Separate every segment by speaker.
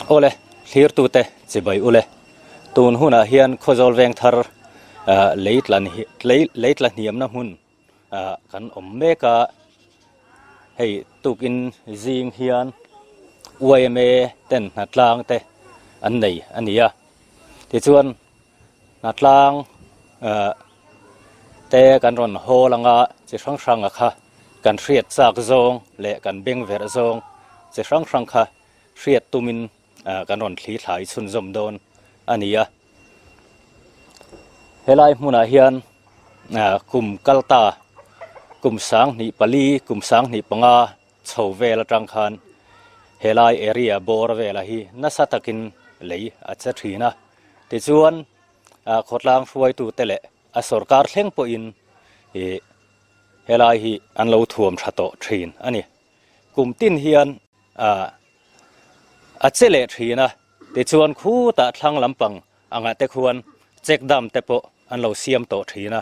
Speaker 1: Awle, thlirtute chibai ule. Tun hunah hian Khawzawl Vengthar lei tla lei tla hniamna hmun kan awm mek a, hei tukin zing hian yma ten hnatlang te an nei a ni a, tichuan hnatlang te kan rawn hawl anga chi hrang hrang a kha kan hriat chak zawng leh kan beng verh zawng chi hrang hrang kha hriat tumin kan rawn thli thlai chhunzawm dawn a ni a. Helai hmunah hian kum kal ta kum 2004 kum 2005 chho vel atang khan helai area bawr vela hi nasa takin lei a che thin a. Tichuan khawtlang hruaitute leh a sorkar thleng pawhin ih helai hi an lo thuam tha tawh thin a ni. Kum tin hian ah a che leh thin a, tichuan khutah thlang lampang angah te khuan check dam te pawh an lo siam tawh thin a.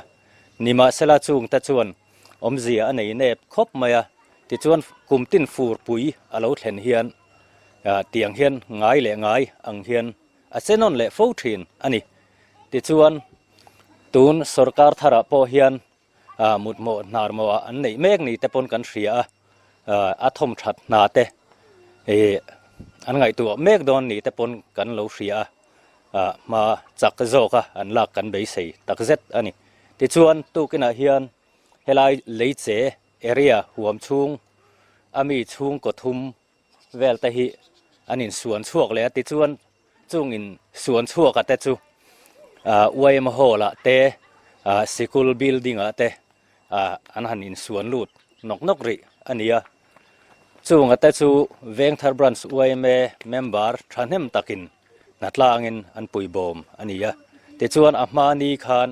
Speaker 1: Nimahsela chung te chuan awmzia a nei nep khawp mai a, tichuan kum tin furpui a lo thlen hian tiang hian ngai leh ngai ang hian a che nawn leh fo thin a ni. Tichuan tun sorkar tharah pawh hian mutmawh hnar mawhah an neih mek ni te pawn kan hria a, a thawmthat hna te ih an ngaihtuah mek dawn ni te pawn kan lo hria a, hma chak zawk a an lak kan beisei tak zet a ni. Tichuan tukinah hian helai leiche area huam chhung a mi chhungkaw thum vel te hi an insuan chhuak leh a, tichuan chung insuan chhuak a te chu yma hall ah te sikul building ah te an han insuan lut nawk nawk rih a ni a, chung a te chu Vengthar Branch yma member thahnem takin hnatlangin an puibawm a ni a, tichuan a hmani khan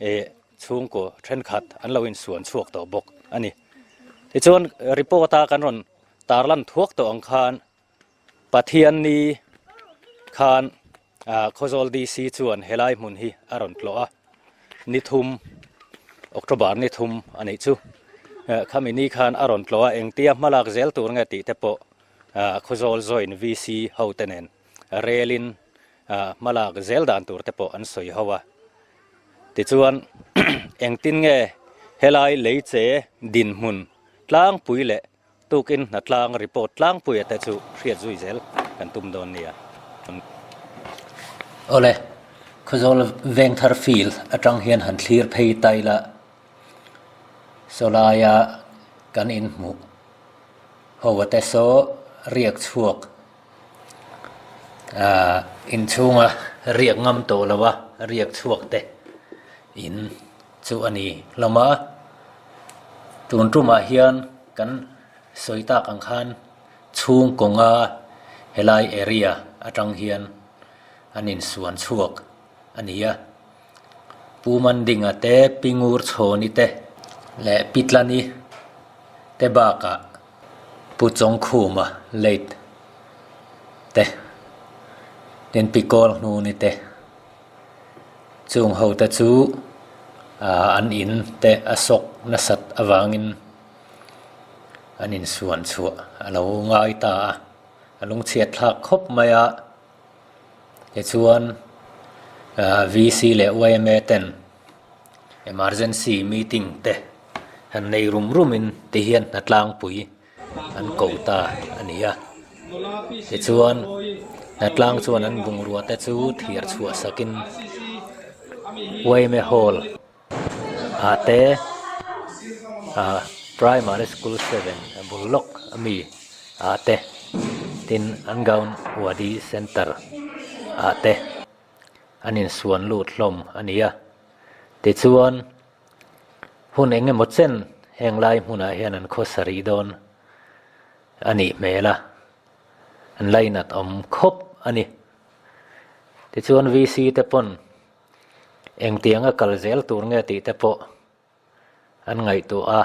Speaker 1: eh chhungkaw thenkhat an lo insuan chhuak tawh bawk a ni. Tichuan report a kan rawn tarlan thuak tawh ang khan Pathianni khan ah Khawzawl DC chuan helai hmun hi a rawn tlawh a, ni thum October ni thum a nih chu. Khami ni khan a rawn tlawh a, engtia hmalak zel tur nge tih te pawh ah Khawzawl Joint VC ho te nen relin hmalak zel dan tur te pawh an sawi ho a. Tichuan engtin nge helai leiche dinhmun tlangpui leh tukin hnatlang report tlangpuia te chu hriat zui zel kan tum dawn nia. Awle, Khawzawl Vengthar Field atang hian han thlir phei ta ila, sawlaia kan inhmuh ho a te saw riak chhuak Aaa inchhunga riak ngam tawh lo a riak chhuak te in chu a ni hlawm a, tun tumah hian kan sawi tak ang khan chhungkawnga helai area atang hian an insuan chhuak a ni a, Pu Mandinga te Pi Ngur Chhawni te leh Pi Tlani te bakah Pu Chawngkhuma late te tin Pi Kawlhnuni te chung ho te chu ah an in te a sawk nasat avangin an insuan chhuah a lo ngai ta a, a lungchhiat thlak khawp mai a, tichuan ah VC leh yma ten Emergency meeting te han nei rum rum in ti hian hna tlangpui an ko ta a ni a, tichuan hna tlang chuan an bungrua te chu thir chhuah sak in yma hall ah te ah primary school seven a bul lawk ami ah te tin anganwadi center ah te. An insuan lut hlawm a ni a. Tichuan, hun eng emaw chen heng lai hmunah hian an khawsa rih dawn a nih hmel a, an lainat awm khawp a ni. Tichuan VC te pawn engtianga kal zel tur nge tih te pawh an ngaihtuah a,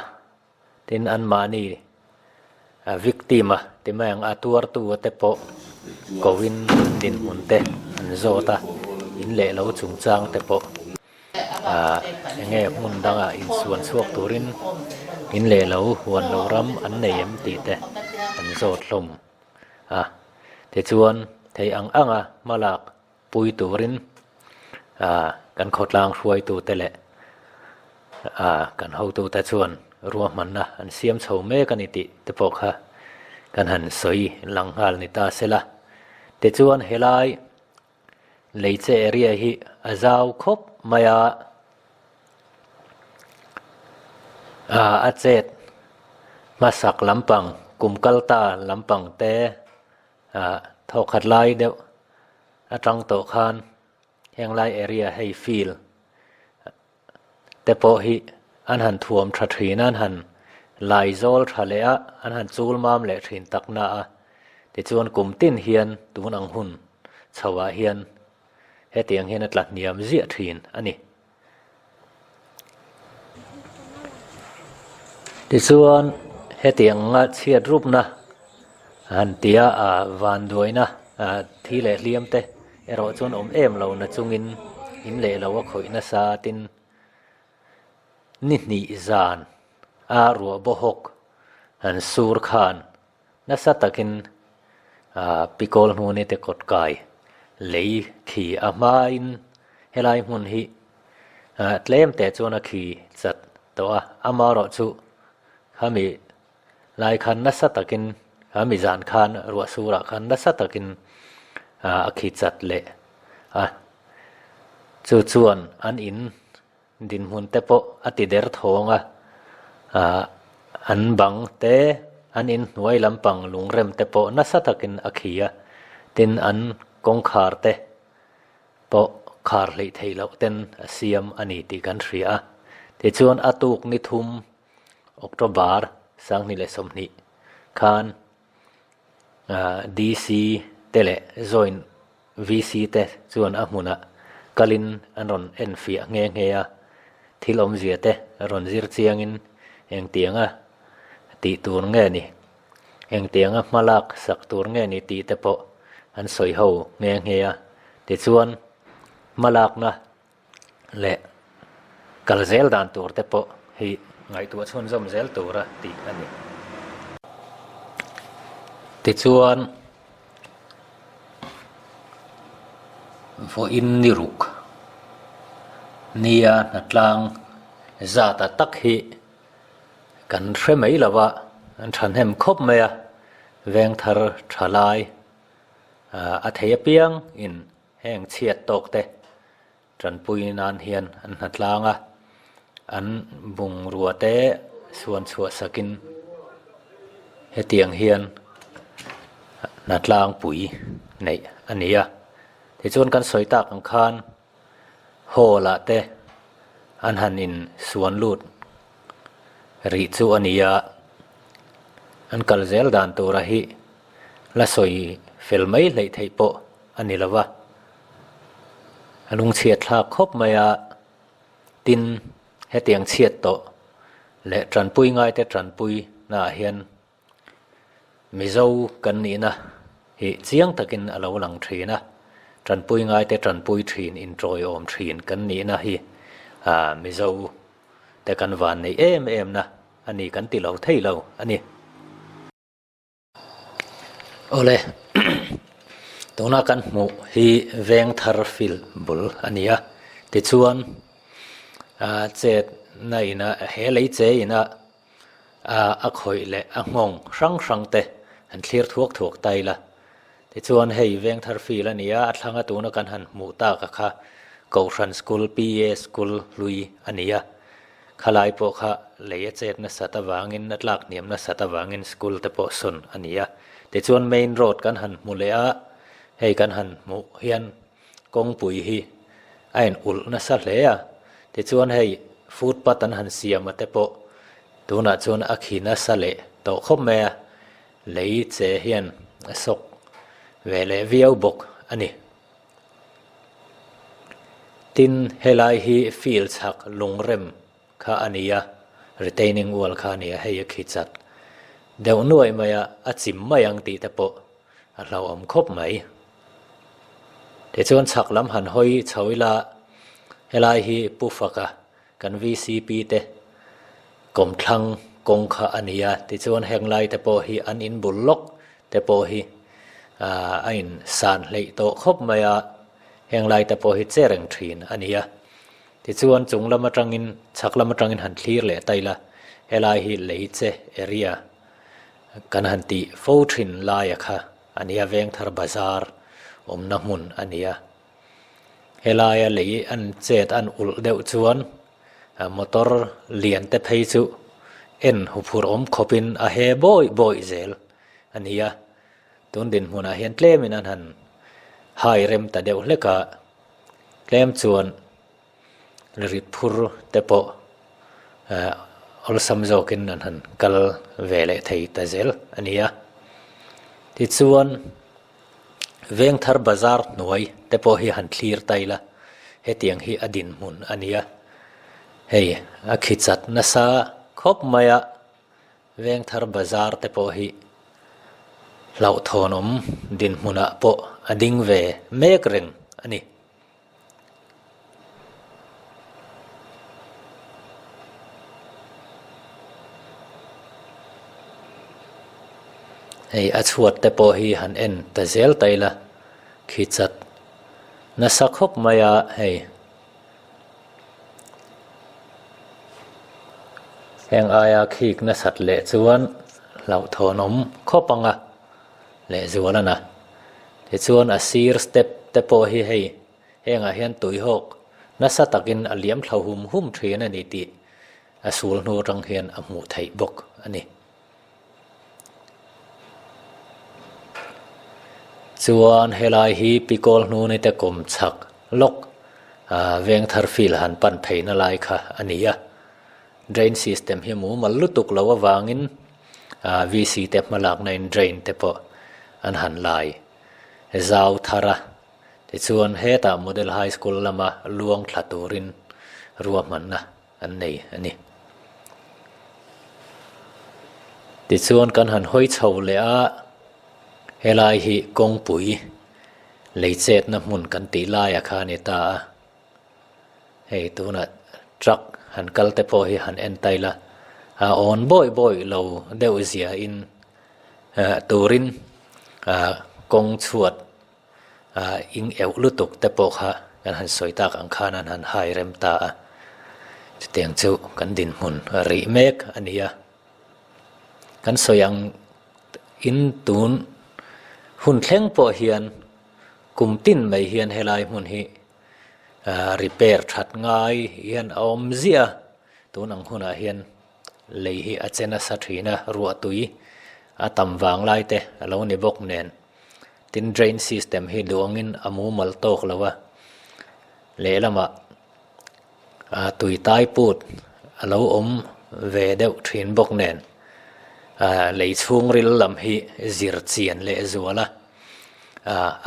Speaker 1: tin anmahni a victim a ti mai ang a tuartu a te pawh koin an dinhmun te an zawt a, in leh lo chungchang te pawh ah eng nge hmun dangah insuan chhuak turin in leh lo huan lo ram an nei em tih te an zawt hlawm a, tichuan. Theih ang anga hmalak pui turin kan khawtlang hruaitute leh kan hotute chuan ruahmanna an siam chho mek a ni tih te pawh kha kan han sawi lang nghal ni ta sela. Tichuan helai leiche area hi a zau khawp mai a, a chet hmasak lampang kum kal ta lampang te Ah thawkhat lai deuh atang tawh khan heng lai area hei field te pawh hi an han thuam tha thin a, an han lai zawl tha leh a, an han chul mam leh thin tak na a. Tichuan kum tin hian tun ang hun chho ah hian hetiang hian a tla hniam ziah thin a ni. Tichuan hetiang anga chhiat rupna han tia ah vanduaina ah thi leh hliam te erawh chuan awm em lo na chungin in leh lo a khawih nasa tin ni hnih zan a ruah bawhawk han sur khan Nasa takin Pikawl hmuni te kawt kai lei khi a hmain helai hmun hi tlem teh chuan a khi chat tawh a, amaherawh chu khami lai khan nasa takin khami zan khan ruah surah khan nasa takin a khi chat leh a, chu chuan an in Dinhmun te pawh a ti der thawng a, ah an bang te, an inhnuai lampang lungrem te pawh nasa takin a khi a, tin an kawngkhar te pawh khar hleih theih loh ten a siam a ni tih kan hria a. Tichuan a tuk ni thum October 2020 khan DC te leh Joint VC te chuan a hmunah kalin an rawn en fiah nghe nghe a, thil awmzia te rawn zir chiangin engtianga tih tur nge ni, engtianga hma lak sak tur nge ni tih te pawh an sawi ho nghe nghe a. Tichuan hma lakna leh kal zel dan tur te pawh hi ngaihtuah chhunzawm zel tura tih a ni. Tichuan, vawiin ni ruk nia hnatlang zata tak hi kan hre mai lo va, an thahnem khawp mai a, vengthar tha lai a thei apiang in Heng chhiat tawk te tanpui nan hian an hnatlang a, an bungrua te suan chhuah sakin hetiang hian hnatlang pui neih a ni a. Tichuan kan sawi tak ang khan hall ah te an han in suan lut rih chu a ni a, an kal zel dan tura hi la sawi fel mai hleih theih pawh a ni lo va, a lungchhiat thlak khawp mai a, tin hetiang chhiat tawh leh tanpui ngaite tanpui naah hian Mizo kan nihna hi chiang takin a lo lang thin a, tanpui ngaite tanpui thin intawiawm thin kan nihna hi Mizo te kan van neih em em na a ni kan ti lo thei lo a ni. Awle, tuna kan hmuh hi Vengthar field bul a ni a, tichuan chetna ina he lei che ina a khawih leh a nghawng hrang hrang te an thlir thuak thuak ta ila. Tichuan hei Vengthar field a ni a, a thlanga tuna kan han hmuh tak a kha Kohhran School, PA School hlui a ni a. Khalai pawh kha lei a chet nasat avangin a tlak hniam nasat avangin school te pawh sawn a ni a. Tichuan main road kan han hmu leh a, hei kan han hmuh hian kawngpui hi a in ulh nasa hle a. Tichuan hei footpath an han siam a te pawh tunah chuan a khi nasa leh tawh khawp mai a, lei che hian a sawk ve leh viau bawk a ni. Tin, helai hi field chhak lungrem kha a ni a, retaining wall kha a ni a, hei a khi chat deuh nuaih mai a, a chim mai ang tih te pawh a hlauhawm khawp mai. Tichuan chhak lam han hawi chho ila, helai hi Pu Faka kan VCP te kawmthlang kawng kha a ni a, tichuan heng lai te pawh hi an inbul lawk te pawh hi. A in san hleih tawh khawp mai a, heng lai te pawh hi che reng thin a ni a. Tichuan chung lam atangin chhak lam atangin han thlir leh ta ila, helai hi lei che area kan han tih fo thin laia kha a ni a, Vengthar Bazar awmna hmun a ni a. Helaia lei an chet an ulh deuh chuan motor lian te phei chu en huphurh awm khawpin a he bawih bawih zel a ni a. Tun dinhmunah hian tlemin an han hai rem ta deuh hlek a, tlem chuan rit phur te pawh awlsam zawkin an han kal ve leh thei ta zel a ni a. Tichuan Vengthar bazar hnuai te pawh hi han thlir ta ila, hetiang hi a dinhmun a ni a, hei a khichat nasa khawp mai a. Vengthar bazar te pawh hi hlauhthawnawm dinhmunah pawh a ding ve mek reng a ni. Hei a chhuat te pawh hi han en ta zel ta ila khi chat nasa khawp mai a hei. Heng aia khik nasat leh chuan hlauhthawnawm khawp ang a lehzual a na. Tichuan a sir step te pawh hi hei hengah hian tuihawk nasa takin a liam thla hum hum thin a ni tih a sul hnu atang hian a hmuh theih bawk a ni. Chuan helai hi Pikawl hnuni te kum chhak lawk Vengthar field han pan pheina lai kha a ni a. Drain system hi mumal lutuk lo avangin VC te hmalakna in drain te pawh an han lai zau thar a. Tichuan hetah Model High School lama luang thla turin ruahmanna an nei a ni. Tichuan kan han hawi chho leh a, helai hi kawngpui lei chetna hmun kan tih laia kha a ni ta a. Hei tunah truck han kal te pawh hi han en ta ila, a awn bawih bawih lo deuh ziahin turin kawng chhuat Ah ing euh lutuk te pawh kha kan han sawi tak ang khan an han hai rem ta a, chutiang chu kan dinhmun rih mek a ni a. Kan sawi ang in tun hun thleng pawh hian kum tin mai hian helai hmun hi ah repair that ngai hian a awm ziah a, tun ang hunah hian lei hi a che nasa thin a, ruahtui a tam vang lai te a lo ni bawk nen. Tin, drain system hi duangin a mumal tawk lo a, lehlamah tui tai put a lo awm ve deuh thin bawk nen lei chhungril lam hi zir chian leh zual a,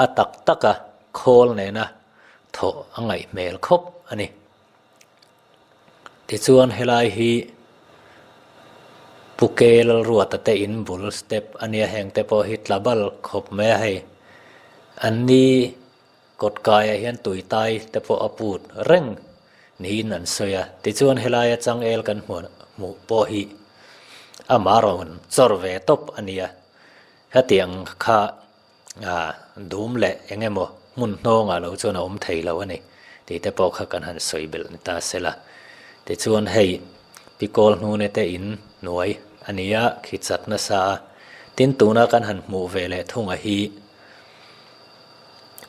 Speaker 1: a tak taka khawl nena thawh a ngaih hmel khawp a ni. Tichuan helai hi Pu Ke Lalruata te in bul step a nia heng te pawh hi tla bal khawp mai a hei. An ni kawt kaiah hian tuitai te pawh a put reng niin an sawi a. Tichuan helaia changel kan hmuh pawh hi amah rawn chawr ve tawp a nia. Hetiang kha A dum leh eng emaw hmun hnawngah lo chuan a awm thei lo a ni tih te pawh kha kan han sawi belh ni ta se la. Tichuan hei Pikawl hnune te in hnuai a ni a, khi chat nasa a. Tin tuna kan han hmuh ve leh thunga hi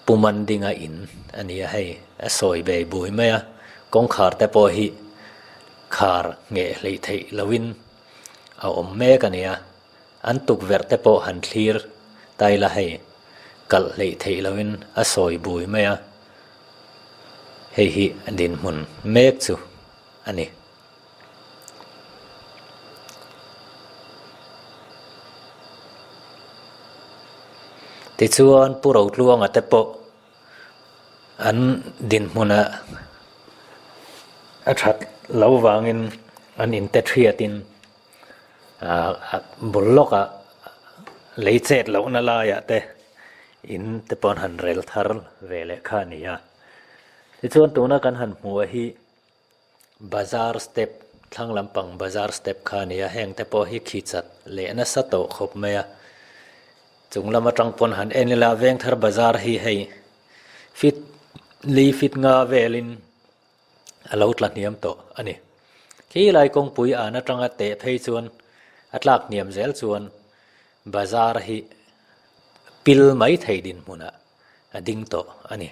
Speaker 1: Pu Mandinga in a ni a hei, a sawi bei bui mai a, kawngkhar te pawh hi khar ngheh hleih theih loin a awm mek a ni a. An tukverh te pawh han thlir ta ila hei, kalh hleih theih loin a sawi bui mai a, hei hi dinhmun mek chu a ni. Tichuan Pu Rotluanga te pawh an dinhmuna a that lo vangin an inte thiatin bul lawkah lei chet lohna laiah te in te pawh an han rel thar ve leh kha a ni a. Tichuan tuna kan han hmuh a hi bazar step thlang lampang bazar step kha a ni a, heng te pawh hi khi chat leh nasa tawh khawp mai a. Chung lam atang pawn han en ila Vengthar Bazar hi hei feet li feet nga velin a lo tla hniam tawh a ni. Khi lai kawngpui an atanga teh phei chuan a tlak hniam zel chuan bazar hi pil mai thei dinhmunah a ding tawh a ni.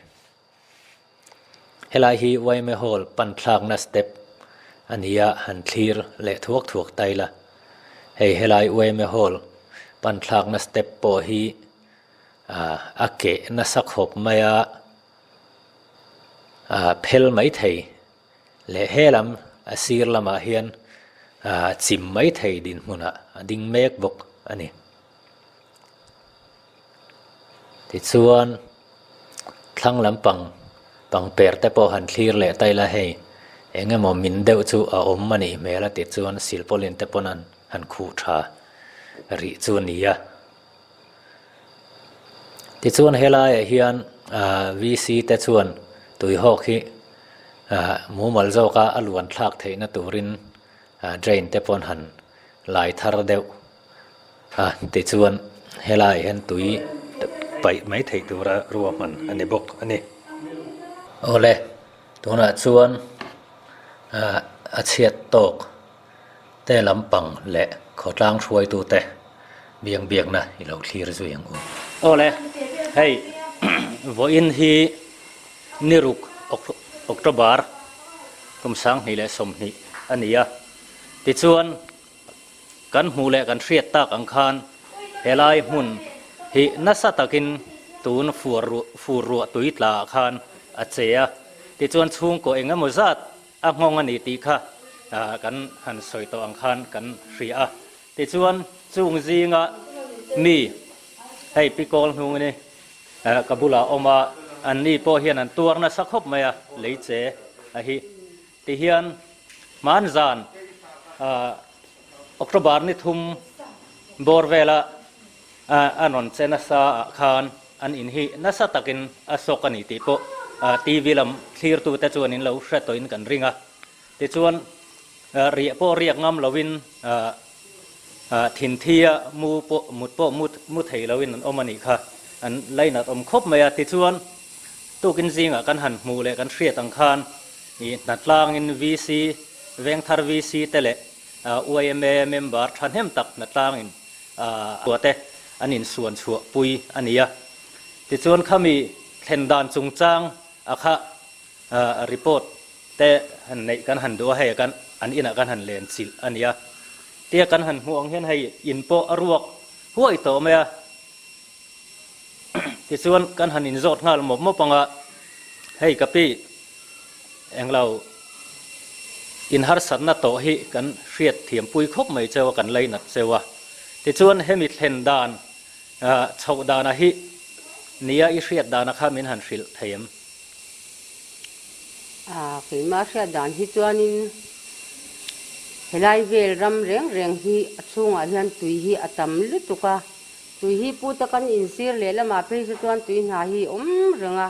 Speaker 1: Helai hi yma Hall pan thlakna step a ni a, han thlir leh thuak thuak ta ila. Hei helai yma Hall pan thlakna step pawh hi a keh nasa khawp mai a, phel mai thei leh he lam a sir lamah hian chim mai thei dinhmunah a ding mek bawk a ni. Tichuan thlang lampang pangper te pawh han thlir leh ta ila hei eng emaw min deuh chu a awm a nih hmel a tichuan silpawlin te pawn han khuh tha rih chu a ni a. Tichuan helaiah hian VC te chuan tuihawk hi mumal zawka a luan thlak theihna turin drain te pawn han lai thar deuh a, tichuan helaiah hian tui paih mai theih tura ruahman a ni bawk a ni. Awle, tunah chuan a chhiat tawk. Te lampang leh khawtlang hruaitute biang biakna i lo thlir zui ang u. Awle, hei vawiin hi ni ruk October kum 2020 a ni a, tichuan kan hmuh leh kan hriat tak ang khan helai hmun hi nasa takin tun fur ruah tui tla ah khan a che a, tichuan chhungkaw eng emaw zat A nghawng a ni tih kha kan han sawi tawh ang khan kan hria a. Tichuan, chung zinga mi, hei Pi Kawl hnung ni ka bulah awm a, anni pawh hian an tuar nasa khawp mai a, lei che a hi. Tihian, hmanzan October ni thum bawr vela A rawn che nasa ah khan an in hi nasa takin a sawk a ni tih pawh TV lam thlirtute chuan in lo hre tawhin kan ring a. Tichuan riah pawh riak ngam loin thinthia mu pawh mut pawh mu thei loin an awm a nih kha. An lainat awm khawp mai a. Tichuan tukin zingah kan han hmuh leh kan hriat ang khan hnatlangin VC, Vengthar VC te leh yma member thahnem tak hnatlangin a te an insuan chhuah pui a ni a. Tichuan khami thlen dan chungchang a kha report te han neih kan han duh a, hei kan an inah kan han len chilh a ni a. Tia kan han hmuh ang hian hei in pawh a ruak huai tawh mai a. Tichuan kan han inzawt nghal mawp mawp ang a, hei ka pi englo in harsatna tawh hi kan hriat thiampui khawp mai cheu a, kan leinat cheu a. Tichuan hemi thlen dan chhoh dana hi nia i hriat dana kha min han hrilh thei em?
Speaker 2: A, keimah hriat dan hi chuanin helai vel ram reng reng hi a chhungah hian tui hi a tam lutuk a, Tui hi pu ta kan insir leh lamah phei chu chuan tui hna hi awm reng a,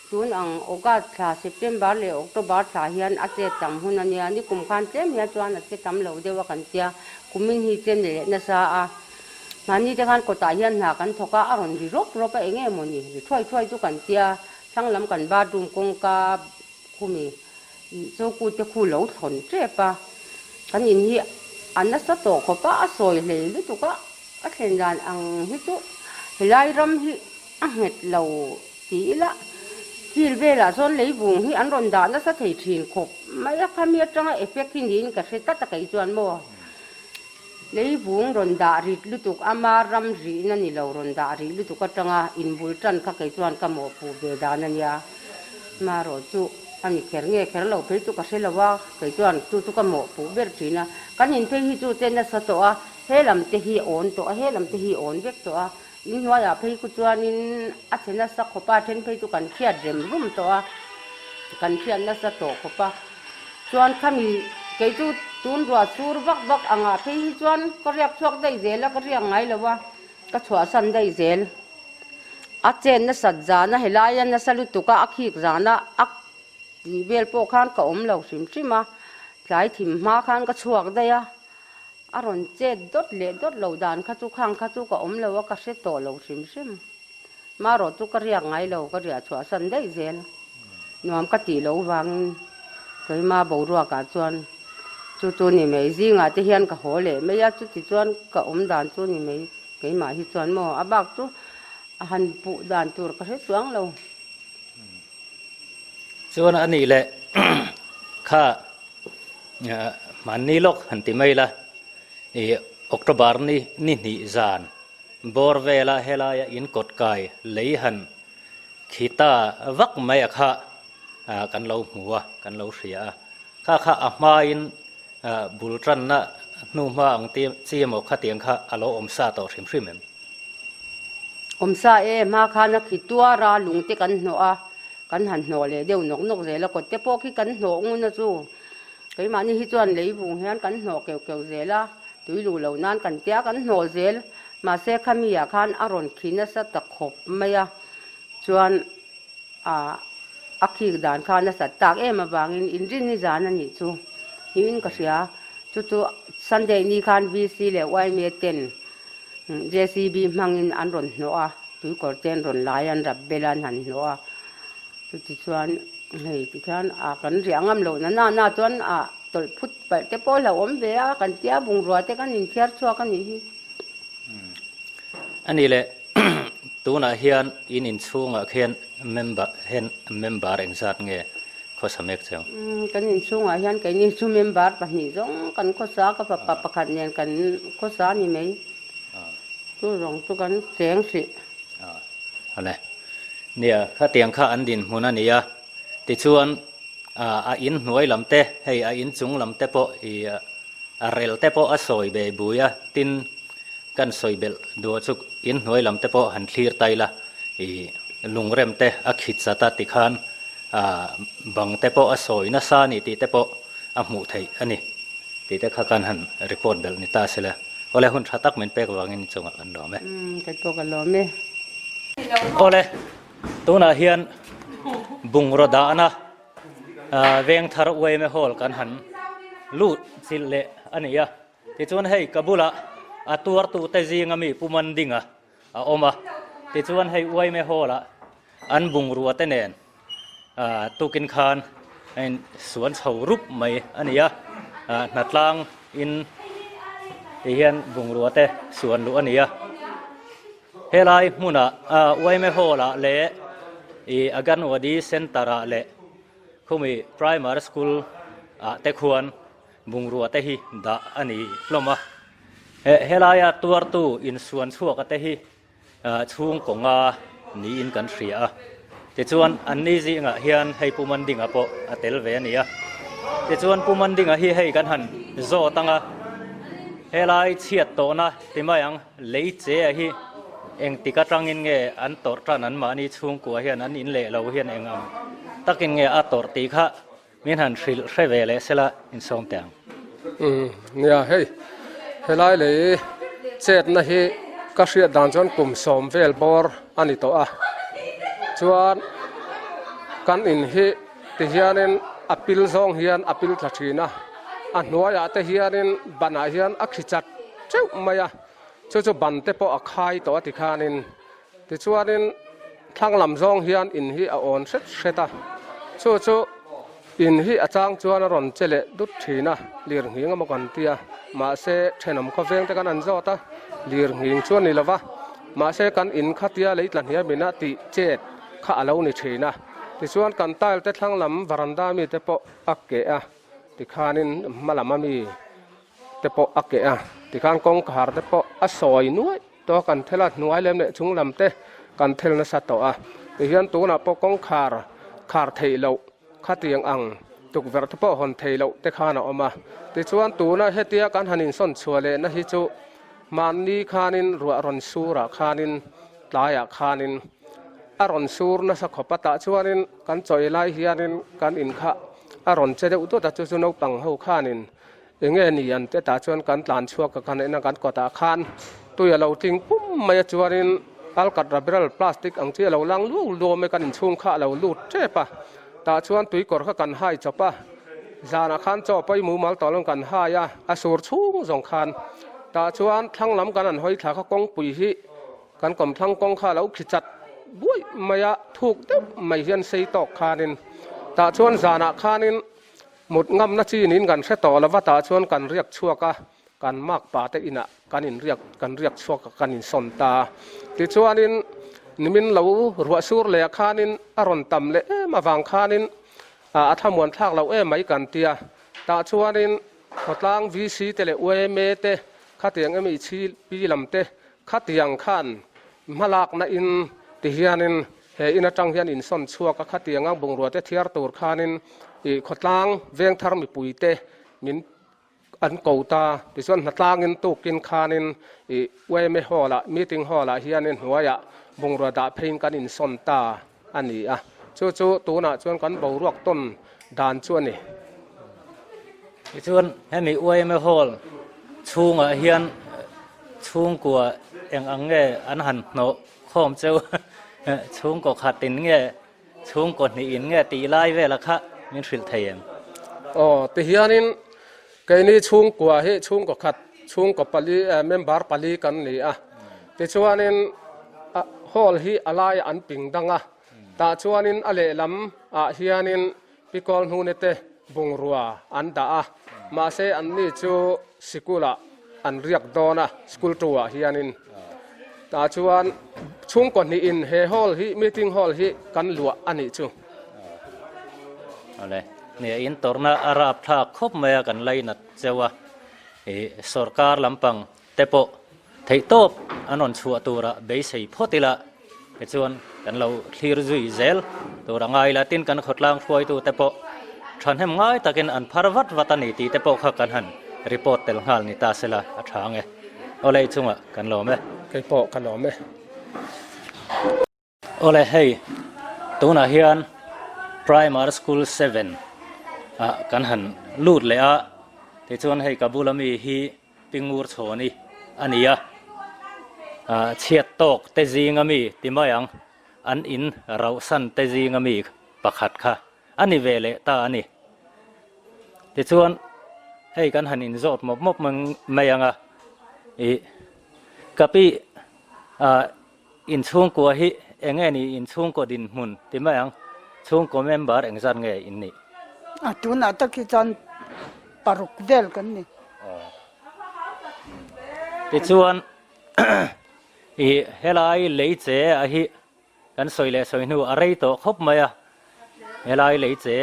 Speaker 2: tun ang August thla, September leh October thla hian a chet tam hun a nia, nikum khan tlem hian chuan a che tam lo deuh a kan tia, kumin hi che ni leh nasa a, mahni te khan kawtah hian hna kan thawk a, a rawn ri rawp rawp a eng nge mawni, ri thuai thuai chu kan tia, thlang lam kan bathroom kawngka khumi ih choku te khu lo thlawn tep a, kan in hi a nasa tawh khawp a, a sawi hlei lutuk a. A thlen dan ang hi chu helai ram hi a nghet lo ti ila, field velah chuan leivung hi an rawn dah nasa thei thin khawp mai a, khami atanga effect hi niin ka hre tlat a kei chuan maw leivung rawn dah rit lutuk ama ram rihna ni lo rawn dah rih lutuk atanga inbul tan kha kei chuan ka mawhpuh ve dan a nia, marawh chu a ni kher nge kher lo phei chu ka hre lo a, kei chuan chu chu ka mawhpuh ber thin a, kan inphei hi chu che nasa tawh a. He lam te hi awn tawh a, he lam te hi awn vek tawh a, in hnuaiah phei khu chuanin a chhe nasa khawp a, then phei chu kan hriat rem rum tawh a, kan hriat nasa tawh khawp a. Chuan khami kei chu tun ruah sur vak vak angah phei hi chuan ka riak chhuak daih zel a, ka riak ngai lo a, ka chhuahsan daih zel. A chen nasat zana helaia nasa lutuk a, a khik zana a tih vel pawh khan ka awm lo hrim hrim a, tlai thim hma khan ka chhuak daih a. A rawn chet dawt leh dawt lo dan kha chu khang kha chu ka awm lo a, ka hre tawh lo hrim hrim. Marawh chu ka riak ngai lo, ka riah chhuah san daih zel. Nuam ka tih loh vangin keima boruakah chuan chu chu ni mai. Zingah te hian ka haw leh mai a, chuti chuan ka awm dan chu ni mai. Keimah hi chuan maw a bak chu a han puh dan tur ka hre chuang lo.
Speaker 1: Chuan a nih leh kha hmanni lawk han ti mai la, i October ni ni hnih zan bawr vela helaia in kawt kai lei han khi ta vak mai a kha kan lo hmu a, kan lo hria a. Kha kha a hmain bul tanna hnu hma ang chi emaw khatiang kha a lo awm sa tawh hrim hrim em?
Speaker 2: Awm sa e, hma khan a khi tuar a, lung te kan hnawh a, kan han hnawh leh deuh nawk nawk zel a, kawt te pawh khi kan hnawh ngun a chu. Keimahni hi chuan lei vung hian kan hnawh keuh keuh zel a, tui luh loh nan kan tia kan hnawh zel. Mahse khami ah khan a rawn khi nasa ta khawp mai a, chuan A a khik dan kha nasat tak em avangin inrinni zan a nih chu niin ka hria. Chu chu Sunday ni khan VC leh yma ten JCB hmangin an rawn hnawh a, tuikawr te an rawn lai a, an rap bel a, an han hnawh a. Chutichuan hei tikhian a kan riah ngam loh na na na chuan a tawlh phut palh te pawh a hlauhawm ve a, kan tia bungrua te kan inthiar chhuak a nih hi.
Speaker 1: A ni le, tunah hian in inchhungah khian member hian member engzat nge khawsa mek cheu?
Speaker 2: Kan inchhungah hian keini chu member pahnih zawng kan khawsa, ka fapa pakhat nen kan khawsa a ni mai. Chu zawng chu kan cheng hrih.
Speaker 1: Awle, nia khatiang kha an dinhmun a ni a, tichuan a inhnuai lam te hei a inchung lam te pawh i A rel te pawh a sawi ve bui a, tin kan sawi belh duh chu in hnuai lam te pawh han thlir ta ila, i lungrem te a khit zat a tikhan bang te pawh a sawi nasa a ni tih te pawh a hmuh theih a ni tih te kha kan han report belh ni ta se la. Awle hun tha tak min pek vangin i chungah kan lawm e.
Speaker 2: Umm kei pawh ka lawm e.
Speaker 1: Awle tunah hian bungraw dahna Vengthar Uaime Hall kan han lut chilh leh a ni a. Tichuan hei ka bulah a tuartute zinga mi Pu Mandinga a awm a. Tichuan hei Uaime Hall-ah an bungrua te nen tukin khan a in suan chho rup mai a ni a. Hnatlang in ti hian bungrua te suan luh a ni a. Helai hmunah Uaime Hall-ah leh ih Aganwadi Centre-ah leh khumi Primary School-ah te khuan bungrua te hi dah a ni hlawm a. Helaia tuartu insuan chhuaka te hi chhungkaw nga niin kan hria a. Tichuan anni zingah hian hei Pu Mandinga pawh a tel ve a ni a. Tichuan Pu Mandinga hi hei kan han zawt ang a, helai chhiat tawhna ti mai ang. Lei che a hi engtik atangin nge an tawrh tan an mahni chhungkua hian an in leh lo hian eng ang takin nge a tawrh tih kha min han hrilh hre ve leh sela insawm teh ang.
Speaker 3: Umm nia hei helai lei chetna hi ka hriat dan chuan kum sawm vel bawr a ni tawh a chuan kan in hi tihianin a pil zawng hian a pil thla thin a a hnuaiah te hianin banah hian a khi chat teuh mai a, chu chu ban te pawh a khai tawh a ti khanin tichuanin thlang lam zawng hian in hi a awn hret hret a, chu chu in hi a chang chuan a rawn che leh dut thin a, lir nghing emaw kan ti a, mahse thenawm khawveng te kan an zawt a, lir nghing chu a ni lo va, mahse kan in khatia lei tla hniam in a tih chet kha a lo ni thin a, tichuan kan tile te thlang lam varanda mi te pawh a keh a, tikhanin hma lam ami. te pawh a keh a, tikhan kawngkhar te pawh a sawi nuaih tawh a, kan thel a, hnuai lem leh chung lam te kan thel nasa tawh a, tihian tunah pawh kawngkhar khar theih loh khatiang ang tukverh te pawh hawn theih loh te khan a awm a, tichuan tuna hetia kan han insawn chhuah leh na hi chu mahni khanin ruah rawn surah khanin tlaiah khanin a rawn sur nasa khawp a, tah chuanin kan chawi lai hianin kan inkhah a rawn che deuh dawt a, chu chu naupang ho khanin Enge ni an te tah chuan kan tlan chhuak a kan en a kan kawtah khan tui a lo tling pum mai a chuanin alkat rabral plastic ang chi a lo lang luau luau mai kan inchhung kha a lo lut tep a tah chuan tui kawr kha kan hai chawp a. Zanah khan chaw pawi mumal tawh lo kan hai a, a sur chhung zawng khan. Tah chuan thlang lam kan han hawi thla kha kawngpui hi kan kawmthlang kawng kha a lo khi chat buaih mai a, thuk deuh mai hian sei tawk khanin. Tah chuan zanah khanin mut ngamna chi niin kan hre tawh lo va, tah chuan kan riak chhuak a, kan makpa te inah kan inriak kan riak chhuak a, kan insawn ta. Tichuanin nimin lo ruah sur leh ah khanin a rawn tam leh em avang khanin A thlamuan thlak loh em mai kan tia. Tah chuanin khawtlang VC te leh yma te khatiang MECP lam te khatiang khan hmalakna in ti hianin he in atang hian insawn chhuak a khatianga bungrua te thiar tur khanin ih khawtlang vengthar mipui te min An ko ta. Tichuan hnatlangin tukin khanin ih yma hall-ah, meeting hall-ah hianin hnuaiah bungrua dah pheiin kan insawn ta a ni a. Chu chu tunah chuan kan boruak tawn dan chu a ni.
Speaker 1: Tichuan hemi yma hall chhungah hian chhungkua eng ang nge an han hnawh khawm cheu chhungkaw khatin nge Chhungkaw hnihin nge tih lai vela kha min hrilh thei em?
Speaker 3: Aw, tihianin keini chhungkua hi chhungkaw khat, chhungkaw pali, member pali kan ni a. Tichuanin hall hi a laiah an ping dang a, tah chuanin a lehlam ah hianin pikawl hnune te bungrua an dah a, mahse anni chu sikulah an riak dawn a, school two ah hianin. Tah chuan chhungkaw hnihin he hall hi, meeting hall hi kan luah a nih chu.
Speaker 1: Awle, nia in tawrhna a rap thlak khawp mai a kan lainat cheu a, ih sorkar lampang te pawh theihtawp an rawn chhuah tura beisei phawt ila tichuan kan lo thlir zui zel tur a ngai la tin kan khawtlang hruaitu te pawh thahnem ngai takin an phar vat vat a ni tih te pawh kha kan han report tel nghal ni ta sela a tha ang e. Awle chungah kan lawm e.
Speaker 3: Kei pawh ka lawm e.
Speaker 1: Awle hei tunah hian Primary School 7 ah kan han lut leh a tichuan hei ka bula mi hi Pingur chhawni a ni a, chhiat tawk te zinga mi ti mai ang, an in rauhsan te zinga mi pakhat kha a ni ve leh ta a ni. Tichuan hei kan han inzawt mawp mawp mai ang a, ih ka pi inchhungkua hi eng nge ni inchhungkaw dinhmun ti mai ang, chhungkaw member engzat nge in nih?
Speaker 4: A tunah tak hi chuan paruk vel kan ni.
Speaker 1: Tichuan ih helai lei che a hi kan sawi leh sawi hnu a rei tawh khawp mai a, helai lei che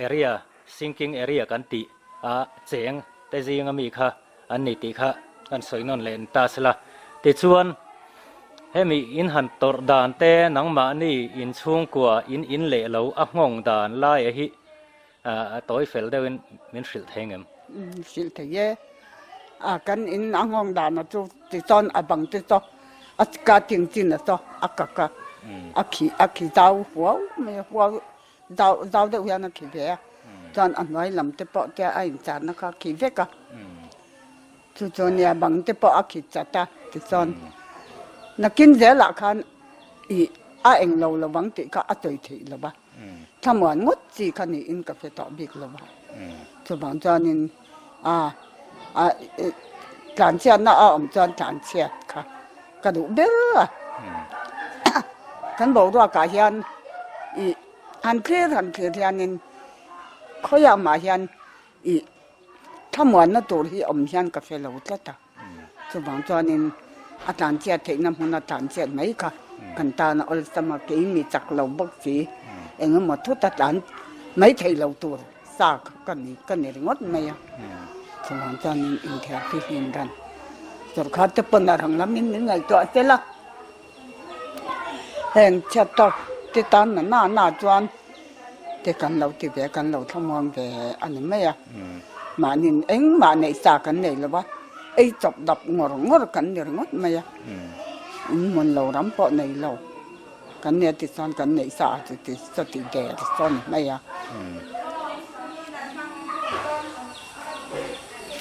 Speaker 1: area sinking area kan tih a cheng te zinga mi kha an ni tih kha kan sawi nawn leh ta sela. Tichuan hemi in han tawrh dan te nangmahni inchhungkua in in leh lo a nghawng dan laia hi A tawi fel deuhin min hrilh thei ngem?
Speaker 4: Hrilh thei e. A kan in a nghawng dan a chu tichuan a bang te chu a ka ting chin a chu a kak a, a khi a khi zau huau mai a, huau zau zau deuh hian a khi ve a. Chuan a hnuai lam te pawh te a incharna kha a khi vek a. Chu chu nia bang te pawh a khi chat a tichuan nakin zelah khan ih a englo lovang tih kha a tawi theih lo va. Thlamuan ngawt chi kha niin ka hre tawh bik lo va. Chuvang chuanin a a tlanchhiatna a awm chuan tlanchhiat kha ka duh ber a. Kan boruakah hian ih han thlir han thlir hianin khawiah mah hian ih thlamuanna tur hi awm hian ka hre lo tlat a. Chuvang chuanin a tlanchhiat theihna hmuna tlanchhiat mai kha kan tan a awlsam a, kei mi chak lo bawk si eng emaw thut a tlan mai thei lo tur sa kha ka ni ka ni ringawt mai a. Chuvang chuanin inthiar hi hlim dan sawrkar te pawn a rang lamin min ngaihtuah tel a, heng chhiat tawk te tan na na na chuan te kan lo ti ve kan lo thlamuang ve a ni mai a. Mahniin engmah neih sa kan nei lo va, ei chawp dap ngawr ngawr kan ni ringawt mai a. In hmun lo ram pawh nei lo kan nia tichuan kan neih sa a chuti chuti der sawn mai a.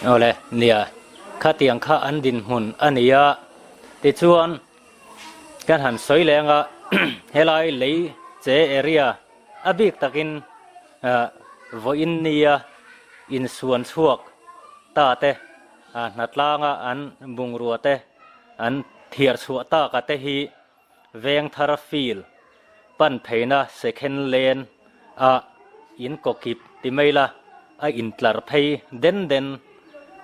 Speaker 1: Awle, nia, khatiang kha an dinhmun a ni a, tichuan kan han sawi leng a, helai lei che area a bik takin. Vawiin nia insuan chhuak ta te, hnatlanga an bungrua te an thiar chhuah taka te hi Vengthar Field pan pheina second lane ah in kawkip ti mai la a intlar phei den den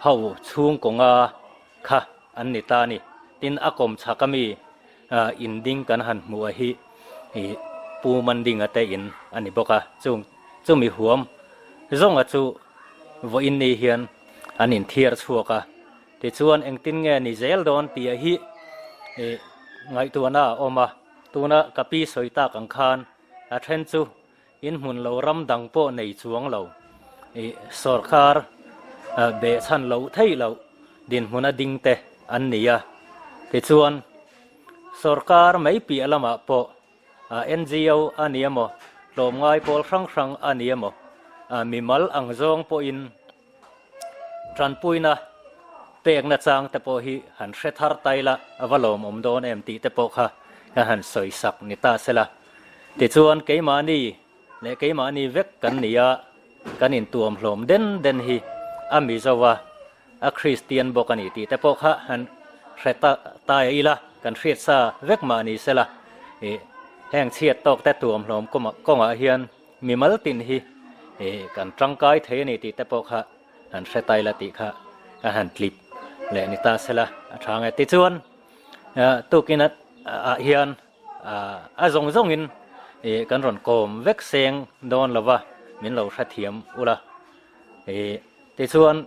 Speaker 1: ho chhungkawnga kha an ni ta a ni. Tin, a kawm chhak ami in ding kan han hmuh a hi Pu Mandinga te in a ni bawk a, chung chumi huam zawnga chu vawiin ni hian an inthiar chhuak a. Tichuan engtin nge ni zel dawn tih hi ngaihtuahna a awm a, tuna ka pi sawi tak ang khan a then chu in hmun lo ram dang pawh nei chuang lo sawrkar behchhan loh theih loh dinhmuna ding te an ni a. Tichuan sawrkar mai piah lamah pawh NGO a ni emaw, tlawmngai pawl hrang hrang a ni emaw, mimal ang zawng pawhin Tanpuina pekna chang te pawh hi han hre thar ta ila a va lawmawm dawn em tih te pawh kha ka han sawi sak ni ta sela. Tichuan keimahni leh keimahni vek kan ni a, kan intuam hlawm den den hi a Mizo a, a Kristian bawk a ni tih te pawh kha han hre ta ta ila kan hriat sa vek mah ni sela. Ih heng chhiat tawk te tuam hlawm kawngah hian Mimal tin hi kan tangkai thei a ni tih te pawh kha han hre tai la tih kha ka han tlip leh ni ta sela a tha nge. Tichuan tukin ah hian a zawng zawngin kan rawn kawm vek seng dawn lova min lo hrethiam ula. Tichuan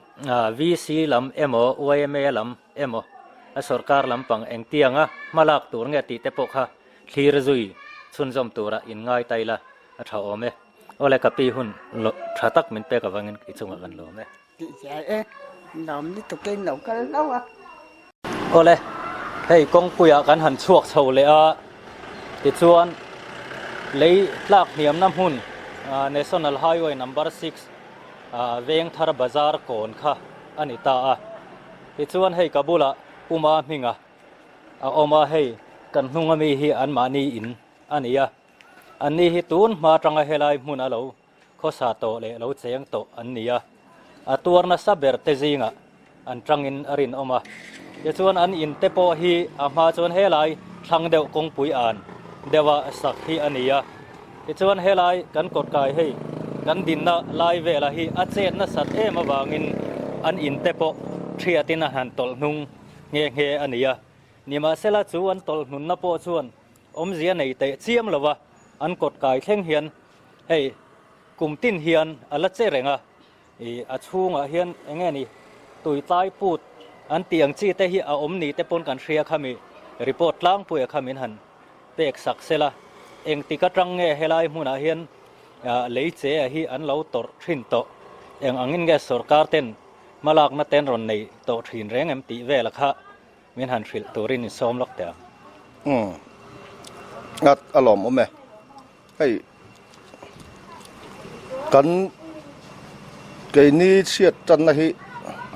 Speaker 1: VC lam emaw yma lam emaw a sorkar lampang engtianga hmalak tur nge tih te pawh kha thlir zui chhunzawm tura inngai ta ila a tha awm e. Awle ka pi hun tha tak min pek avangin i chungah kan lawm e.
Speaker 4: Tih chiah e, lawm lutuk in lo kal hlauh a.
Speaker 1: Awle, hei kawngpuiah kan han chhuak chho leh a, tichuan lei tlak hniamna hmun National Highway Number 6 Vengthar Bazar kawn kha a ni ta a. Tichuan hei ka bulah Puma hminga a awm a, hei kan hnung ami hi anmahni in a ni a. Anni hi tun hma atanga helai hmun a lo khawsa tawh leh lo cheng tawh an ni a, a tuar nasa ber te zingah an tangin a rinawm a. Tichuan an in te pawh hi a hma chuan helai thlang deuh kawngpui an deuha sak hi a ni a. Tichuan helai kan kawtkai hei kan dinna lai vela hi a chet nasat em avangin an in te pawh thiatin a han tawlh hnung nghe nghe a ni a. Nimahsela chu an tawlh hnunna pawh chuan awmzia nei teh chiam lova an kawtkai thleng hian hei kum tin hian a la che reng a. Ih a chhungah hian eng nge ni tui tlai put an tih ang chi te hi a awm ni te pawn kan hria kha mi report tlangpuia kha min han pek sak sela engtik atang nge helai hmunah hian lei che a hi an lo tawrh thin tawh eng angin nge sorkar ten hmalakna ten rawn nei tawh thin reng em tih vela kha Min han hrilh turin in sawm lawk teh ang.
Speaker 5: Umm a a lawm awm e. Hei kan keini chhiat tanna hi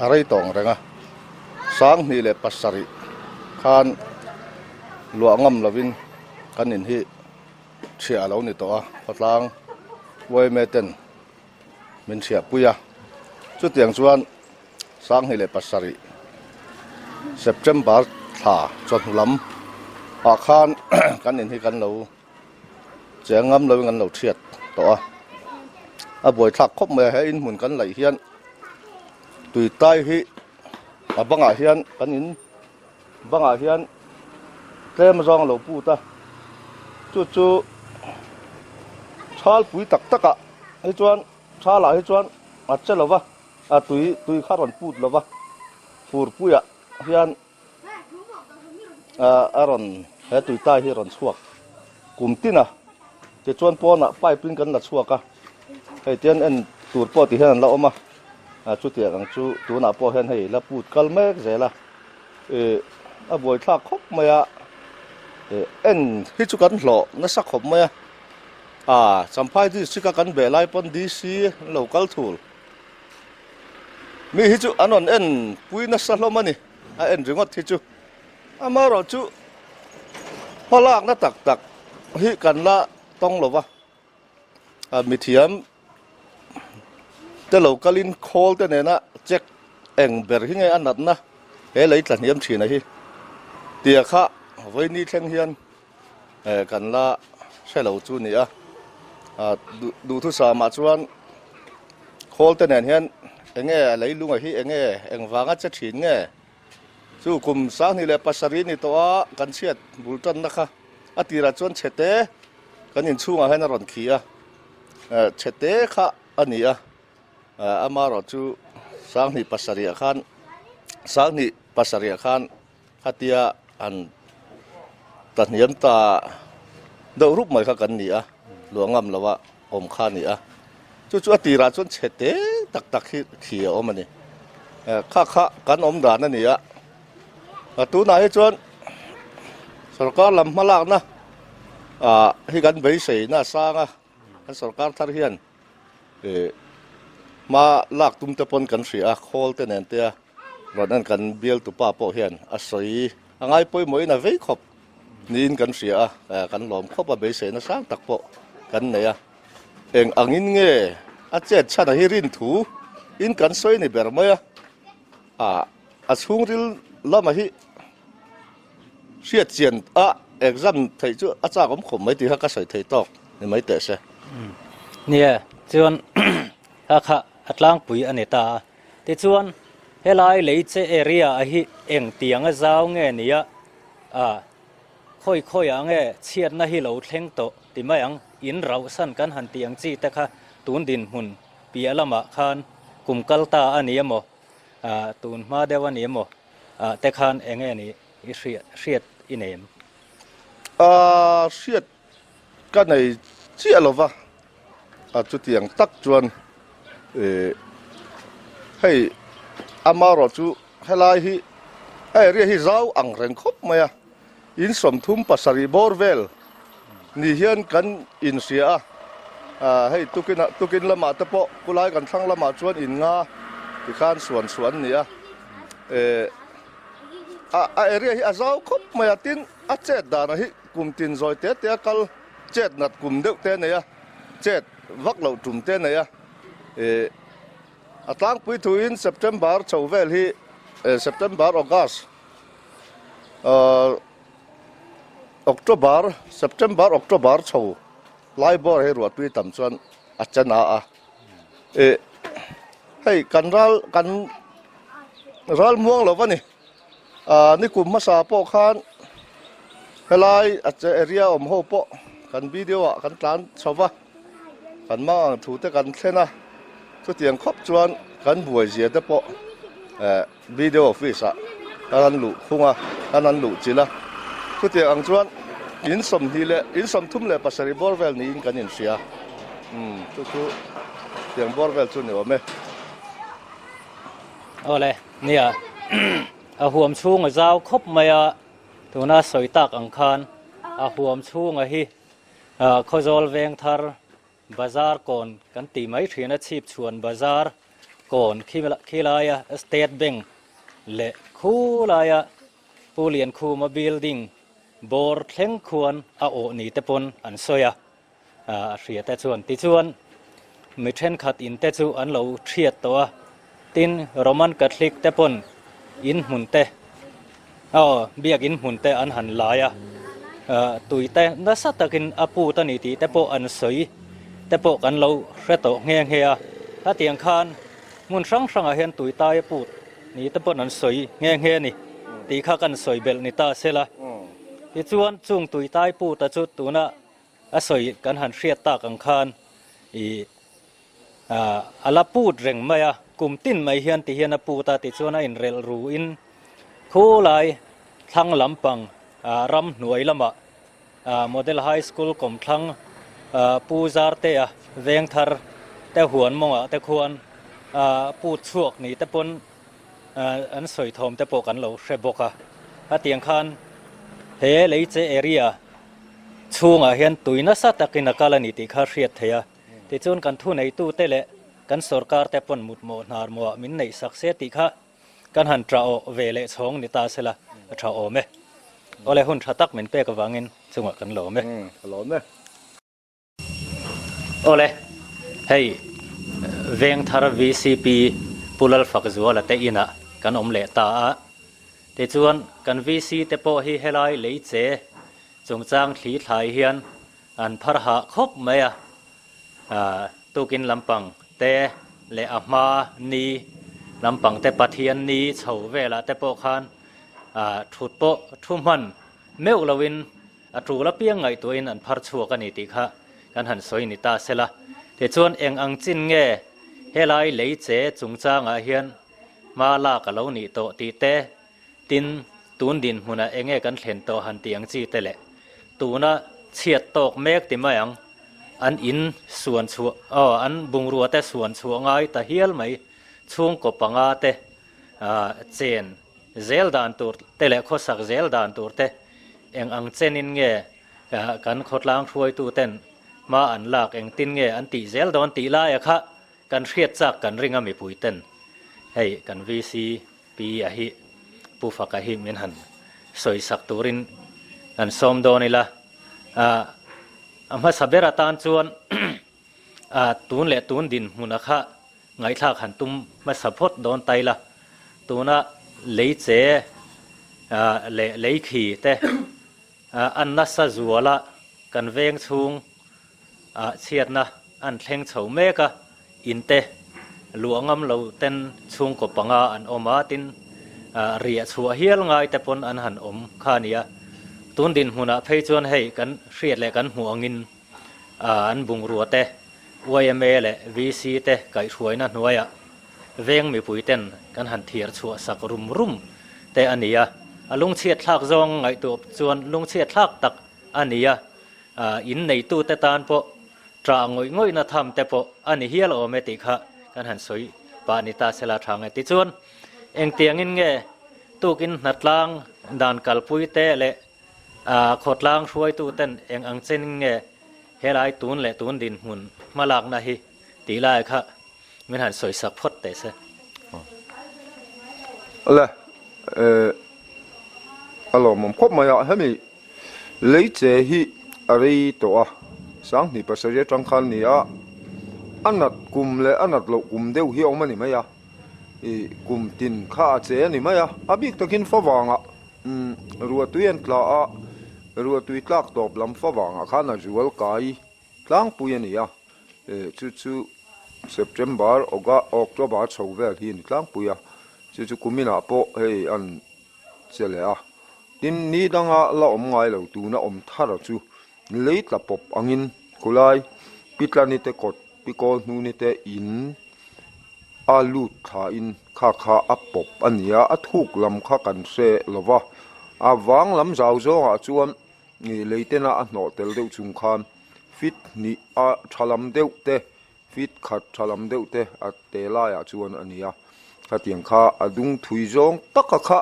Speaker 5: a rei tawng reng a, 2007 khan luah ngam lovin kan in hi chhiah a lo ni tawh a, khawtlang yma ten min chhiahpui a, chutiang chuan 2007 September thla chawhnu lam ah khan kan in hi kan lo cheng ngam lovin kan lo thiat tawh a, a buaithlak khawp mai a, he in hmun kan laih hian tui tai hi a bangah hian kan in bangah hian tlem zawng a lo put a, chu chu thalpui tak takah hi chuan thalah hi chuan a che lo va. A tui tui kha rawn put lova furpuiah hian a rawn he tui tai hi rawn chhuak kum tin a tichuan pawnah pipe in kan la chhuak a hei tian en tur pawh ti hian an la awm a chutiang ang chu tunah pawh hian hei la put kal mek zel a ih a buaithlak khawp mai a ih en hi chu kan hlawh nasa khawp mai a ah Champhai district a kan beh lai pawn DC an lo kal thul. Mi hi chu an rawn en pui nasa hlawm a ni, a en ringawt hi chu. Amaherawhchu hmalakna tak tak hi kan la tawng lo va, mithiam. te lo kalin khawl te nena check eng ber hi nge a natna he lei tla hniam thin a hi tia kha vawiini thleng hian kan la hre lo chu ni a, duhthusam ah chuan khawl te nen hian enge a leilung a hi enge engvanga che thin nge chu kum 27 ni tawh a kan chhiat bul tanna kha a tirah chuan chhe te kan inchhungah hian a rawn khi a chhe te kha a ni a. Amaherawh chu 27 ah khan 27 ah khan khatia an ta hniam ta deuh rup mai kha kan ni a, luah ngam lova awm kha a ni a. Chu chu a tirah chuan chhe te tak tak hi khi a awm a ni. Kha kha kan awm dan a ni a. Tunah hi chuan sorkar lam hmalakna hi kan beiseina a sang a, kan sorkar thar hian Hma lak tum te pawn kan hria a, khawl te nen te a rawn en kan bialtu pa pawh hian a sawi a ngai pawimawhin a vei khawp niin kan hria a, kan lawm khawp a beiseina sang tak pawh kan nei a. Eng angin nge a chet chhan a hi rin thu in kan sawi ni ber mai a, a chhungril lama hi Hriat chian a exam theih chu a chak awm khawp mai tih kha ka sawi thei tawk ni mai teh se.
Speaker 1: Nia, chuan kha kha a tlangpui a ni ta a. Tichuan, helai leiche area a hi eng tiang a zau nge nia a, khawi khawiah nge chhiatna hi lo thleng tawh ti mai ang, in rauhsan kan han tih ang chi te kha tun dinhmun piah lamah khan kum kal ta a ni emaw, tun hma deuh a ni emaw te khan eng nge ni i hriat hriat i nei em?
Speaker 5: A hriat ka nei chiah lo va, a chutiang tak chuan ih hei amaherawh chu helai hi a area hi zau ang reng khawp mai a, in 37 bawr vel ni hian kan inhria a, ah hei tukinah tukin lamah te pawh kulai kan thlang lamah chuan in nga tikhan suan suah an ni a eh a a area hi a zau khawp mai a tin a chet danah hi kum tin zawi te te a kal chet nat kum deuh te a nei a chet vak loh tum te a nei a eh a tlangpui thuin September chho vel hi eh September August ah. October, September, October chho lai bawr hei ruah tui tam chuan a chen a a. Ih hei kan ral kan ral muang lo va ni. Ah nikum hmasa pawh khan helai a che area awm ho pawh kan video ah kan tlan chho va, kan mang ang thu te kan thlen a, chutiang khawp chuan kan buai zia te pawh eh. Video office ah kan an luh khung a, kan an luh chilh a. Chutiang ang chuan in 27 leh in 37 bawr vel niin kan inhria. Umm chu chu tiang bawr vel chu ni awm e.
Speaker 1: Awle, nia a huam chhung a zau khawp mai a, tuna sawi tak ang khan a huam chhunga hi Khawzawl veng thar Bazar kawn kan tih mai thin a, Chhipchhuan Bazar kawn khilaia State Bank leh khulaia Pu Liankhuma building bawr thleng khuan a awh ni te pawn an sawi a, a hria te chuan. Tichuan mi thenkhat in te chu an lo thiat tawh a, Tin, Roman Catholic te pawn in hmun te, aw, biak in hmun te an han lai a, tui te nasa takin a put a ni tih te pawh an sawi te pawh kan lo hre tawh nghe nghe a. Hetiang khan hmun hrang hrangah hian tui tai a put ni te pawn an sawi nghe nghe a ni tih kha kan sawi belh ni ta se la. Tichuan, chung tui tai put a chu tuna a sawi kan han hriat tak ang khan ih, A la put reng mai a, kum tin mai hian ti hian a put a tichuan a inrelh ru in khulai thlang lampang ram hnuai lamah Model High School kawmthlang Pu Zartea Vengthar te huan mawngah te khuan put chhuak ni te pawn an sawi thawm te pawh kan lo hre bawk a. Hetiang khan he leiche area chhungah hian tui nasa takin a kal a ni tih kha hriat theih a. Tichuan kan thuneitute leh kan sorkar te pawn mutmawh hnar mawhah min neih sak se tih kha kan han tah awh ve leh chhawng ni ta sela a tha awm e. Awle hun tha tak min pek avangin chungah kan lawm e.
Speaker 5: Ka lawm e.
Speaker 1: Awle hei Vengthar vcp Pu Lalfakzuala te inah kan awm leh ta a. Tichuan, kan VC te pawh hi helai lei che chungchang thli thlai hian an phar hah khawp mai a. Tukin lampang te leh a hma ni lampang te Pathian ni chho velah te pawh khan thut pawh thu hman meuh loin a tul apiang ngaihtuahin an phar chhuak a ni tih kha kan han sawi ni ta sela. Tichuan eng ang chin nge helai lei che chungchangah hian hma lak a lo nih tawh tih te, tin tun dinhmunah eng nge kan thlen tawh han tih ang chi te leh tuna chhiat tawk mek ti mai ang an in suan chhuah aw an bungrua te suan chhuah ngai ta hial mai chhungkaw panga te chen zel dan tur te leh khawsak zel dan tur te eng ang chenin nge kan khawtlang hruaitu ten hma an lak engtin nge an tih zel dawn tih laia kha kan hriat chak kan ring a mipui ten hei kan VCP a hi Pu Faka hi min han sawi sak turin kan sawm dawn ila a hmasa ber atan chuan tun leh tun dinhmun a kha Ngaihthlak han tum hmasa phawt dawn tai la, tuna lei che leh lei khi te an nasa zuala kan veng chhung ah chhiatna an thleng chho mek a, in te luah ngam lo ten chhungkaw panga an awm a, tin riah chhuah hial ngai te pawn an han awm kha a nia. Tun dinhmunah phei chuan hei kan hriat leh kan hmuh angin an bungrua te Yma leh VC te kaihhruaina hnuaiah veng mipui ten kan han thiar chhuah sak rum rum te a ni a, a lungchhiat thlak zawng ngaihtuah chuan lungchhiat thlak tak a ni a, in neitute tan pawh ṭah ngawih ngawihna tham te pawh a ni hial awm e tih kha kan han sawi pah ni ta sela tha nge. Tichuan, engtiangin nge tukin hnatlang dan kalpui te leh A khawtlang hruaituten eng ang chen nge helai tun leh tun dinhmun hmalakna hi tih lai kha min han sawi sak phawt teh se.
Speaker 6: Le, a lawmawm khawp mai a, hemi lei che hi a rei tawh a, 2007 atang khan ni a, a nat kum leh a nat loh kum deuh hi a awm a ni mai a, ih kum tin kha a che a ni mai a, a bik takin favangah. Umm ruahtui an tla a, ruahtui tlak tawp lam fa vangah khan a zual kai tlangpui a ni a, eh chu chu September August October chho vel hi a ni tlangpui a, chu chu kuminah pawh hei an che leh a, tin ni danga la awm ngai lo tuna awm thar chu lei tla pawp angin khulai Pitlani te kawt Pikawl hnuni te in A lut thlain kha kha a pawp a ni a, a thuk lam kha kan hre lo va, a vang lam zau zawngah chuan ih leitena a hnawh tel deuh chung khan fit hnih a tha lam deuh te, fit khat tha lam deuh te a te laiah chuan a ni a, khatiang kha a dung thui zawng taka kha.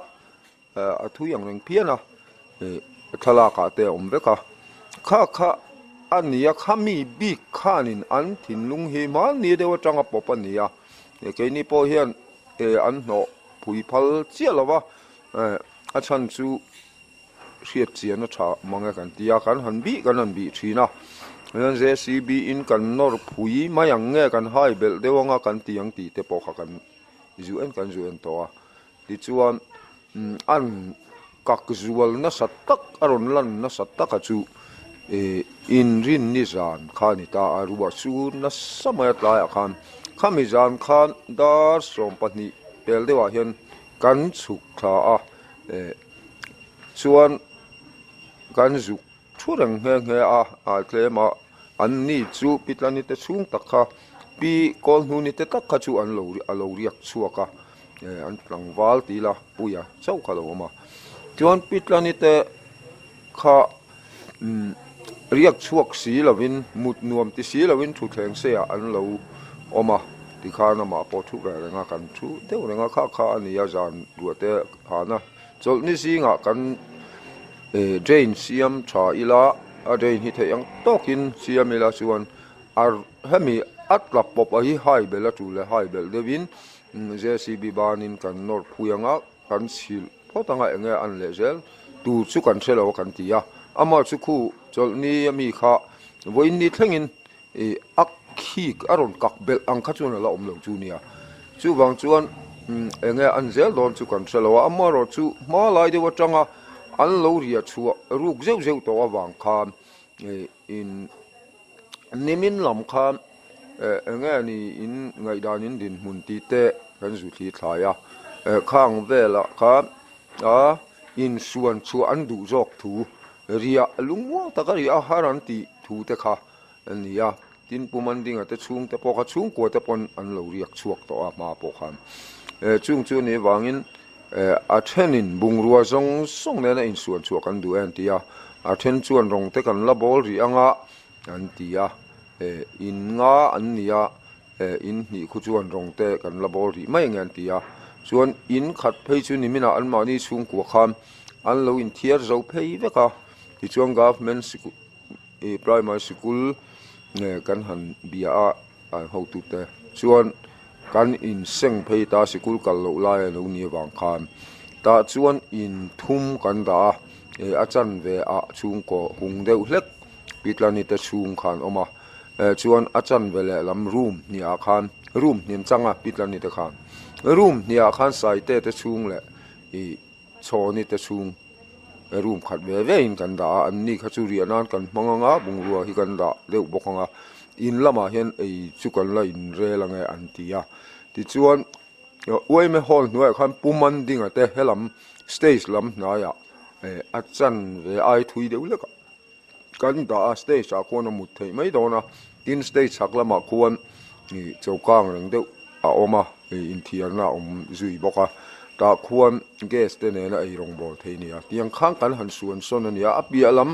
Speaker 6: A thui ang reng phian a, ih thlalak ah te a awm vek a, kha kha a ni a, kha mi bik khanin an thinlung hi hmanni deuh atanga pawp a ni a, keini pawh hian eh an hnawh phui phal chiah lo va, eh a chhan chu hriat chian a tha mang e kan ti a, kan han bih kan han bih thin a, chuan JCB in kan nawr phui mai ang nge kan hai belh deuh anga kan ti ang tih te pawh kha kan zu en kan zu en tawh a. Tichuan, an kak zual nasa tak, a rawn lan nasa taka chu inrinni zan kha a ni ta a, ruah chu nasa mai a tlaiah khan khami zan khan dar 20 pel deuhah hian kan chhuk thla a, chuan kan zuk Thu reng nghe nghe a, a tlem a, an ni chu Pitlani te chhung tak kha, Pi Kawlhnuni te tak kha chu an lo a lo riak chhuak a, eh an tlangval ti ila Puia chauh kha a lo awm a. Chuan Pitlani te kha umm riak chhuak si lovin mut nuam ti si lovin thutthleng seiah an lo awm a, tikhan amah pawh thu ve reng a, kan thu deuh reng a, kha kha a ni a zan ruah te hana chawlhni zingah kan Drain siam tha ila, a drain hi theih ang tawkin siam ila chuan a hemi a tla pawp a hi hai belh a tul leh hai belh deuhin JCB banin kan nawr phui anga kan chhilh phawt anga eng nge an leh zel tur chu kan hre lo a kan ti a, amah chu khu chawlhni ami kha vawiin ni thlengin ih a. khik a rawn kak belh ang kha chuan a la awm lo chu nia. Chuvang chuan eng nge an zel dawn chu kan hre lo a, amaherawh chu hma lai deuh atanga an lo riah chhuah ruk zeuh zeuh tawh avang khan in nimin lam khan eng nge ni in ngaihdan in dinhmun tih te kan zu thli thlai a, khang velah khan a insuan chhuah an duh zawk thu riah lungmuang taka riah a har an tih thu te kha a ni a, tin Pu Mandinga te chhungte pawh kha chhungkua te pawn an lo riak chhuak tawh a hma pawh khan. Chung chu anih avangin a thenin bungrua zawng zawng nena insuan chhuah kan duh e an ti a, a then chuan rawng te kan la bawl rih anga an ti a, in nga an ni a, in hnih khu chuan rawng te kan la bawl rih mai ange an ti a, chuan in khat phei chu niminah anmahni chhungkua khan an lo inthiar zo phei vek a, tichuan government sikul. I primary sikul nge kan han bia a an hotute chuan kan inseng phei ta sikul kal loh lai a lo nih avang khan tah chuan in thum kan dah a eh a chanve ah chhungkaw hung deuh hlek Pitlani te chhung khan awm a eh chuan a chanve leh lam room hnih ah khan room hnih an chang a Pitlani te khan room hnih ah khan Saite te chhung leh ih Chhawni te chhung room khat ve ve in kan dah a, an ni kha chu riah nan kan hmang anga bungrua hi kan dah deuh bawk anga in lamah hian ei chu kan la in rel ange an ti a tichuan uaime hall hnuaiah khan Pu Mandinga te helam stage lam hnaiah eh a chan ve ai thui deuh hlek a. Kan dah a stage ah khuan a mut theih mai dawn a tin stage chhak lamah khuan ih choka ang reng deuh a awm a ih inthiarna a awm zui bawk a tah khuan gas te nena ei rawng bawl theih a ni a tiang khan kan han suan sawn a ni a a piah lam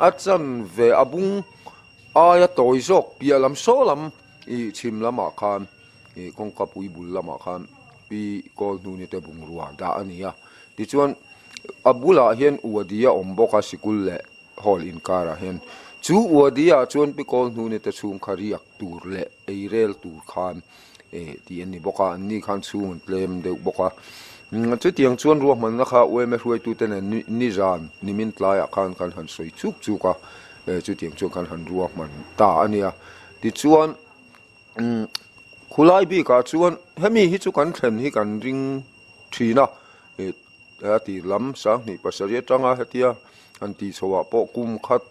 Speaker 6: a chanve a bung aia tawi zawk piah lam saw lam ih chhim lamah khan ih kawngka pui bul lamah khan pi kawl hnuni te bungrua dah a ni a tichuan a bulah hian uadi a awm bawk a sikul leh hall inkarah hian chu uadi ah chuan pi kawl hnuni te chhung kha riak tur leh ei rel tur khan eh tih an ni bawk a an ni khan chhung an tlem deuh bawk a chutiang chuan ruahmanna kha uaime hruaitute nen nizan nimin tlaiah khan kan han sawi chuk chuk a eh chutiang chuan kan han ruahman ta a nia tichuan khulai bikah chuan hemi hi chu kan thlen hi kan ring thin a eh. A tir lam 27 atanga hetia han tih chhoh ah pawh kum khat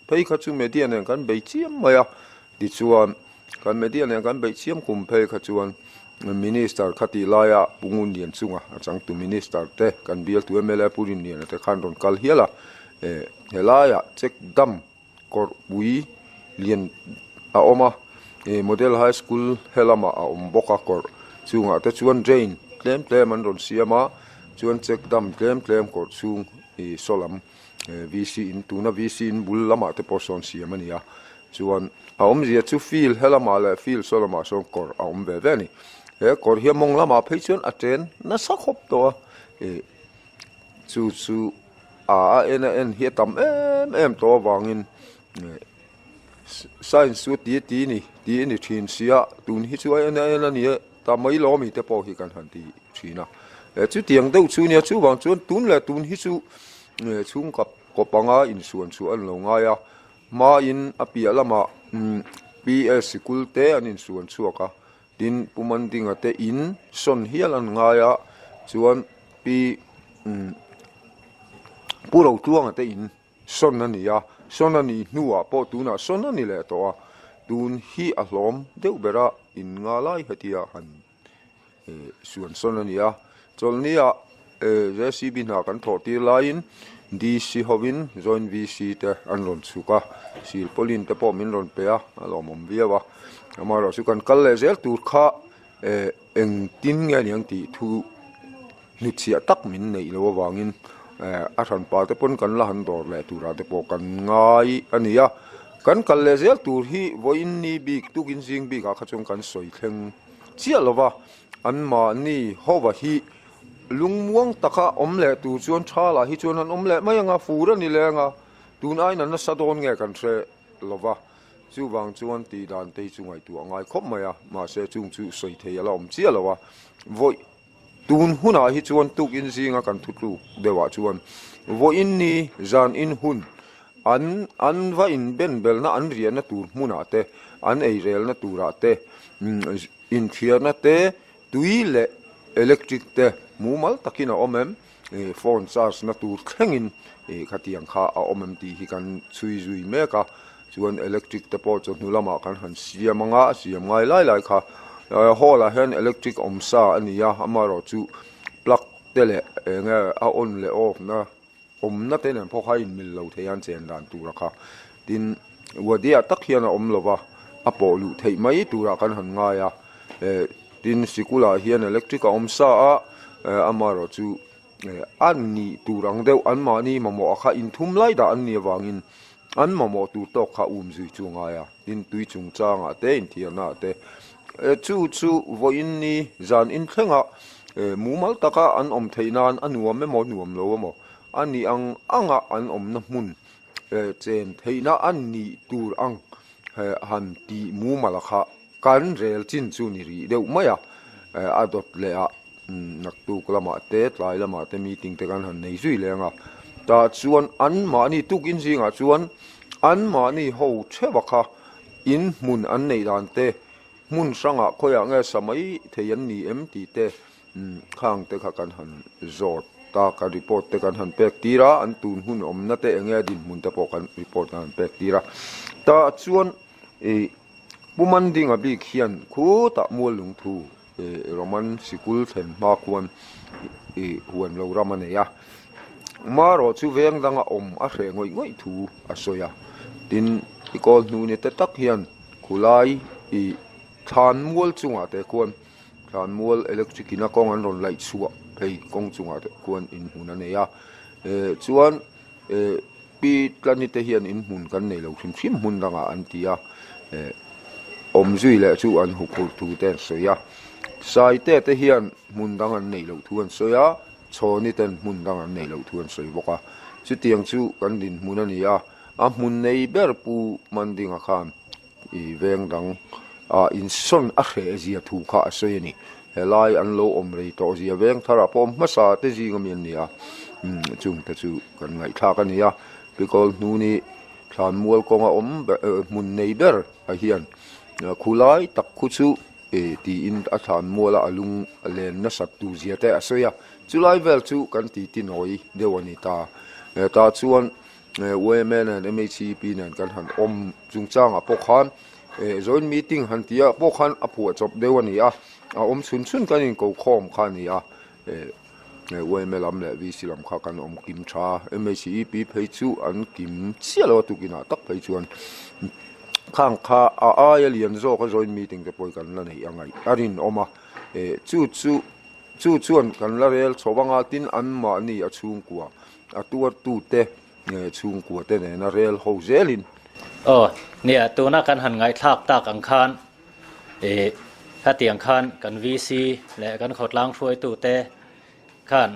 Speaker 6: phei kha chu media nen kan bei chiam mai a, tichuan kan media nen kan beih chiam kum phei kha chuan minister kha tih laia Pu Ngunlian chunga a changtu minister te kan bialtu mla Pu Rinliana te khan rawn kal hial a, eh helaiah check dam Kawrhpui lian a awm a ih model high school he lamah a awm bawk a kawrh chungah te chuan drain tlem tlem an rawn siam a chuan check dam tlem tlem kawrh chhung ih saw lam eh v c in tuna v c in bul lamah te pawh sawn siam a ni a chuan a awmzia chu field he lamah leh field saw lamah sawn kawrh a awm ve ve a ni he kawrh hi a mawng lamah phei chuan a chen nasa khawp tawh a ih. Chu chu a a en a en hi a tam em em tawh avangin science chu ti ti ni ti a ni thin sia tun hi chu a en a en a ni e ta mai lo ami te pawh hi kan han ti thin a eh chutiang deuh chu nia chuvang chuan tun leh tun hi chu chhungkap kawp anga insuan chhuah an lo ngai a hmain a piah lamah PS sikul te an insuan chhuak a. Tin, Pu Mandinga te in sawn hial an ngai a, chuan Pi Pu Rotluanga te in sawn a ni a, sawn a nih hnuah pawh tunah sawn a ni leh tawh a, tun hi a hlawm deuh ber a, in nga lai hetia han suan sawn a ni a, chawlhniah JCB hna kan thawh tir laiin DC hovin Joint VC te an rawn chhuk a, silpauline te pawh min rawn pe a, a lawmawm viau a. Amaherawhchu kan kal leh zel tur kha engtin nge niang tih thu hnutchhiah tak min neih loh avangin a hranpa te pawn kan la han dawr leh turah te pawh kan ngai a ni a. Kan kal leh zel tur hi vawiin ni bik tukin zing bikah kha chuan kan sawi thleng chiah lo va, anmahni hova hi Lungmuang taka awm leh tur chuan tha lah hi chuan an awm leh mai anga, fur a ni leh anga, tun aiin an nasa dawn nge kan hre lova, chuvang chuan tih dan te hi chu ngaihtuah a ngai khawp mai a, mahse chung chu sawi thei a la awm chiah lo a, vawi tun hunah hi chuan tukin zinga kan thutluk deuhah chuan vawiin ni zan in hun. An an va inbenbelna an riahna tur hmunah te, an eirelna turah te, inthiarna te, tui leh electric te mumal takin a awm em? Phone charge na tur thlengin khatiang kha a awm em tih hi kan chhui zui mek a, chuan electric te pawh chawhnu lamah kan han siam anga a siam ngai lai lai kha hall ah hian electric awm sa a ni a, amaherawhchu plug te leh eng nge a on leh off na awmna te nen pawh kha a inmil lo thei a an chen dan tura kha tin wadi ah tak hian a awm lo va a pawh luh theih mai turah kan han ngai a eh tin sikul ah hian electric a awm sa a eh amaherawh chu eh a nih tur ang deuh an mahni mamawh ah kha inthum lai dah an nih avangin an mamawh tur tawk kha um zui chu a ngai a tin tui chungchang ah te inthiarna ah te eh chu chu vawiin ni zan inthleng ah eh mumal taka an awm theih nan a nuam emaw nuam lo emaw a nih ang anga an awmna hmun eh chen theihna a nih tur ang eh han tih mumal kha kan rel chin chu ni rih deuh mai a eh a dawt leh ah naktuk lamah te tlai lamah te meeting te kan han nei zui leng a tah chuan anmahni tukin zingah chuan anmahni ho theuh a kha in hmun an neih dan te hmun hrangah khawiah nge sa mai thei an ni em tih te Khang te kha kan han zawt a, kan report te kan han pek tir a, an tun hun awmna te eng nge dinhmun te pawh kan report kan han pek tir a. Tah chuan ih Pu Mandinga bik hian khutah mual lungthu ih Roman sikul thlen hma khuan ih huan lo ram a nei a. Marawh chu veng danga awm a hreh ngawih ngawih thu a sawi a. Tin, i kawl hnu ni te tak hian khulai ih thlan mual chungah te khuan Thlanmual electric in a kawng an rawn laih chhuah phei kawng chungah te khuan inhmun a nei a eh chuan eh pi tlani te hian inhmun kan nei lo hrim hrim hmun dangah an ti a eh awm zui leh chu an huphurh thu te an sawi a saite te hian hmun dang an neih loh thu an sawi a chhawni ten hmun dang an neih loh thu an sawi bawk a chutiang chu kan dinhmun a ni a a hmun nei ber pu Mandinga khan. I veng dang ah insawn a hreh zia thu kha a sawi a ni. Helai an lo awm rei tawh zia veng tharah pawh hmasa te zing ami an ni a, umm chung te chu kan ngaihthlak a ni a. Pikawl hnuni thlanmual kawnga awm ber hmun nei ber ah hian khulai tak khu chu eh tiin a thlanmuala a lung a len nasat tur zia te a sawi a. Chulai vel chu kan titi nawi deuh a ni ta. Tah chuan Yma nen MHEP nen kan han awm chungchangah pawh khan eh joint meeting han tih ah pawh khan a phuah chawp deuh a ni a, a awm chhun chhun kan inko khawm kha a ni a, eh yma lam leh VC lam kha kan awm kim tha a, MHEP phei chu an kim chiah lo a tukinah tak phei chuan khang kha a aia lian zawk a joint meeting te pawh hi kan la neih a ngaih a rinawm a, eh chu chu Chu chuan kan la rel chho anga tin anmahni a chhungkua a tuartute chhungkua te nena rel ho zelin.
Speaker 1: Aw, nia, tuna kan han ngaihthlak tak ang khan ih khatiang khan kan VC leh kan khawtlang hruaitute khan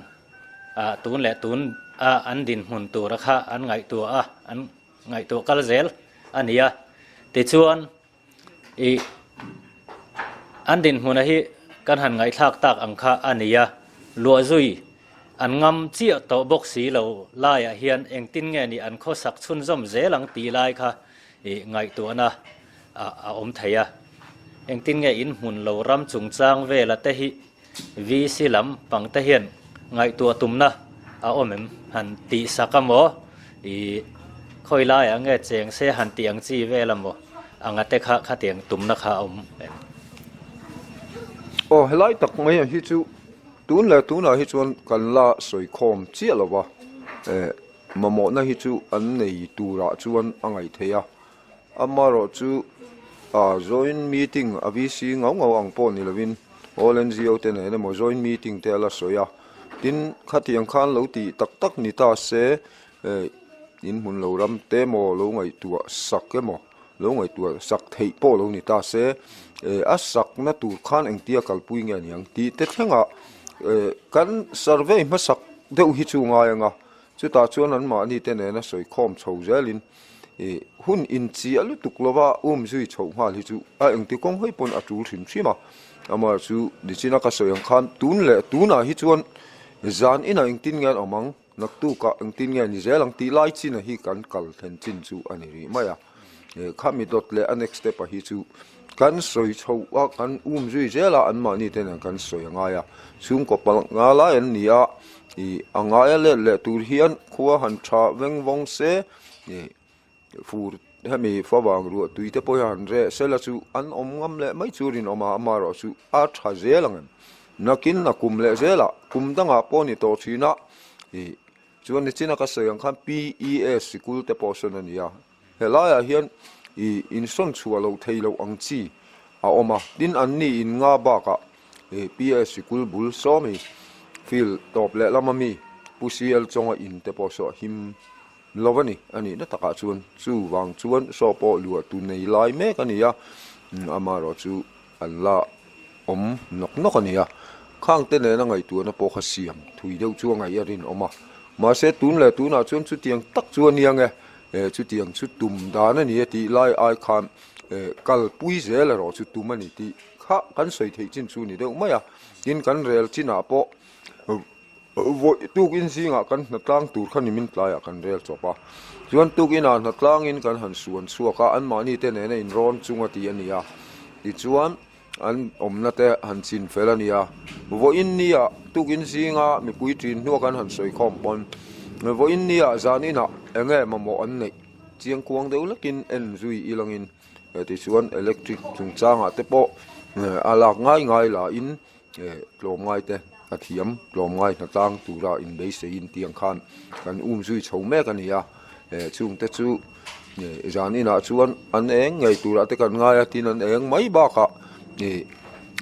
Speaker 1: ah tun leh tun a an dinhmun tura kha an ngaihtuah a, an ngaihtuah kal zel a ni a. Tichuan Ih, an dinhmuna hi kan han ngaihthlak tak ang kha a ni a, luahzui an ngam chiah tawh bawk si lo laiah hian engtin nge ni an khawsak chhunzawm zel ang tih lai kha ih ngaihtuahna a a awm thei a. Engtin nge inhmun lo ram chungchang vela te hi VC lam pang te hian ngaihtuah tumna a awm em? Han tih sak a maw? Ih, khawi laiah nge cheng se han tih ang chi vel a maw? Anga te kha khatiang tumna kha a awm em?
Speaker 6: Aw, helai tak mai hi chu tun leh tunah hi chuan kan la sawi khawm chiah lo va, eh, mamawhna hi chu an nei turah chuan a ngaih theih a. Amaherawh chu ah joint meeting a VC ngau ngau ang pawh ni lovin all NGO te nen emaw joint meeting te a la sawi a, tin khatiang khan lo tih tak tak ni ta se eh in hmun lo ram te emaw lo ngaihtuah sak emaw lo ngaihtuah sak theih pawh lo ni ta se eh a sakna tur khan engtia kalpui nge aniang tih te thlengah eh kan survey hmasak deuh hi chu ngai ang a, chutah chuan anmahni te nena sawi khawm chho zelin. Ih hun inchiah lutuk lova um zui chhoh nghal hi chu a engti kawng hawi pawn a tul hrim hrim a, amah chu nichina ka sawi ang khan tun leh tunah hi chuan zan inah engtin nge an awm ang? Naktukah engtin nge ni zel ang tih lai china hi kan kal thlen chin chu a ni rih mai a. Khami dawt leh a next step a hi chu kan sawi chho a, kan um zui zel a, anmahni te nen kan sawi a ngai a. Chhungkaw panga lai an ni a, ih a ngaia let leh tur hian khua han tha veng vawng se ih fur hemi favang ruah tui te pawh hi han reh sela chu an awm ngam leh mai chu rinawm a, amaherawh chu a tha zel ang em. Nakin a kum leh zelah kum dangah pawh a ni tawh thin a, ih chuan nichina ka sawi ang khan PES sikul te pawh sawn a ni a. Helaiah hian ih insawn chhuah loh thei loh ang chi a awm a, tin anni in nga bakah ih PS sikul bul sawmi field tawp leh lama mi Pu CL Chawnga in te pawh saw a him lo a ni a nihna takah chuan chuvang chuan saw pawh luah tu nei lai mek a ni a, amaherawh chu an la awm nawk nawk a ni a, khang te nena ngaihtuahna pawh kha siam thui deuh chu a ngaih a rinawm a, mahse tun leh tunah chuan chutiang tak chu a nia nge, eh chutiang chu tum dan a ni a tih lai ai khan eh kalpui zel erawh chu tum a ni tih kha kan sawi theih chin chu a ni deuh mai a, tin kan rel chinah pawh Vawi tukin zingah kan hnatlang tur kha nimin tlaiah kan rel chawp a, chuan tukinah hnatlangin kan han suan chhuak a, anmahni te nena inrawn chunga tih a ni a, tichuan an awmna te han chin fel a ni a. Vawiin nia tukin zinga mipui ṭin hnua kan han sawi khawm pawn vawiin nia zan inah eng nge mamawh an neih chiangkuang deuh lekin en zui ilangin tichuan electric chungchangah te pawh a lak ngai ngai lahin Tlawmngai te a thiam tlawmngai hnatlang tura inbeiseiin tiang khan kan um zui chho mek a ni a, chungte chu zan inah chuan an eng ngei turah te kan ngai a, tin an eng mai bakah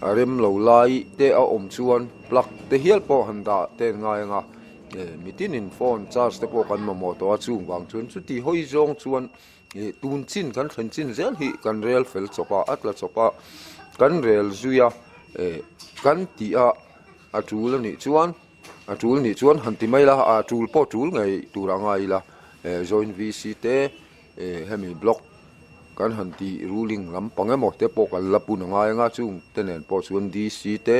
Speaker 6: a rem lo lai te a awm chuan plug te hial pawh han dah te an ngai ang a, mitinin phone charge te pawh kan mamawh tawh a, chung vang chuan chuti hawi zawng chuan Ih tun chin kan thlen chin zel hi kan rel fel chawp a, a tla chawp a, kan rel zui a, eh kan tih a, a tul a nih chuan a tul nih chuan han ti mai la, a tul pawh tul ngei tur a ngai ila, eh joint VC te eh hemi block kan han tih ruling lampang emaw te pawh kan la pun a ngai ang a, chung te nen pawh chuan DC te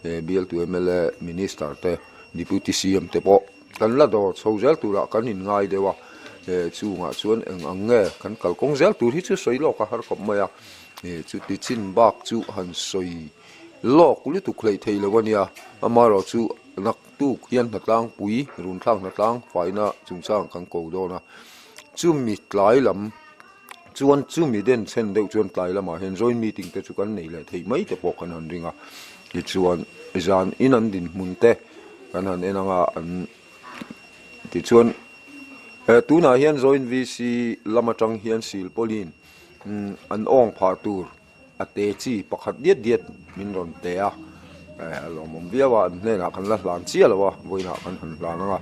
Speaker 6: eh bialtu mla minister te deputy CM te pawh. Kan la dawr chho zel turah kan inngai deuh a, eh chungah chuan eng ang nge kan kalkawng zel tur hi chu sawi lawk a har khawp mai a, eh chuti chin bak chu han sawi lawk lutuk hleih thei lo a nia, amaherawh chu naktuk hian hnatlangpui runthlak hnatlang faina chungchang kan ko dawn a, chumi tlai lam. Chuan chumi den chhen deuh chuan tlai lamah hian joint meeting te chu kan nei leh theih mai te pawh kan han ring a, tichuan zan in an dinhmun te kan han en anga an tichuan eh tunah hian joint VC lam atang hian silpauline an awng phah tur. A te chi pakhat diat diat min rawn pe a, eh a lawmawm viau a, an hnenah kan la hlan chiah lo a, vawiinah kan han hlan ang a,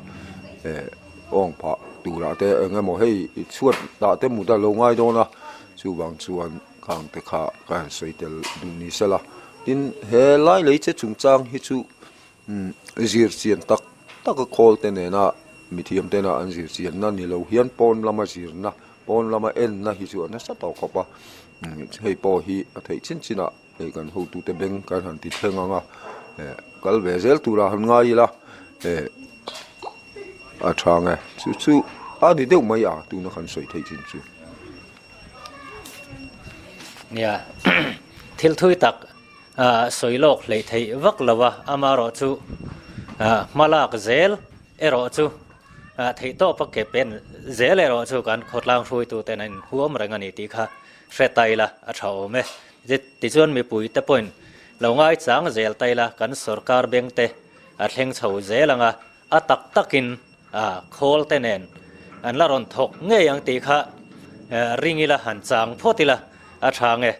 Speaker 6: eh awng phah turah te eng emaw hei i chhuat dah te mut a lo ngai dawn a, chuvang chuan khang te kha ka han sawi tel duh ni sela, tin he lai lei che chungchang hi chu umm zir chian tak tak a khawl te nena mithiam tena an zir chianna ni lo hian pawn lama zirna pawn lama enna hi chu a nasa tawh khawp a hei pawh hi a theih chin chin ah hei kan hotute beng kan han ti thleng ang a eh kal ve zel turah han ngai ila eh a tha ang e chu chu a ni deuh mai a tuna kan sawi theih chin chu.
Speaker 1: Nia thil thui tak sawi lawk hleih theih vak lo a amaherawh chu hma lak zel erawh chu Theihtawpa ke pen zel erawh chu kan khawtlang hruaituten an inhuam reng a ni tih kha hre ta ila a tha awm e. Tichuan mipuite pawhin lo ngaichang zel ta ila kan sorkar bengte a thleng chho zel ang a, a tak takin khawl te nen an la rawn thawk ngei ang tih kha ring ila han chang phawt ila a tha ang e.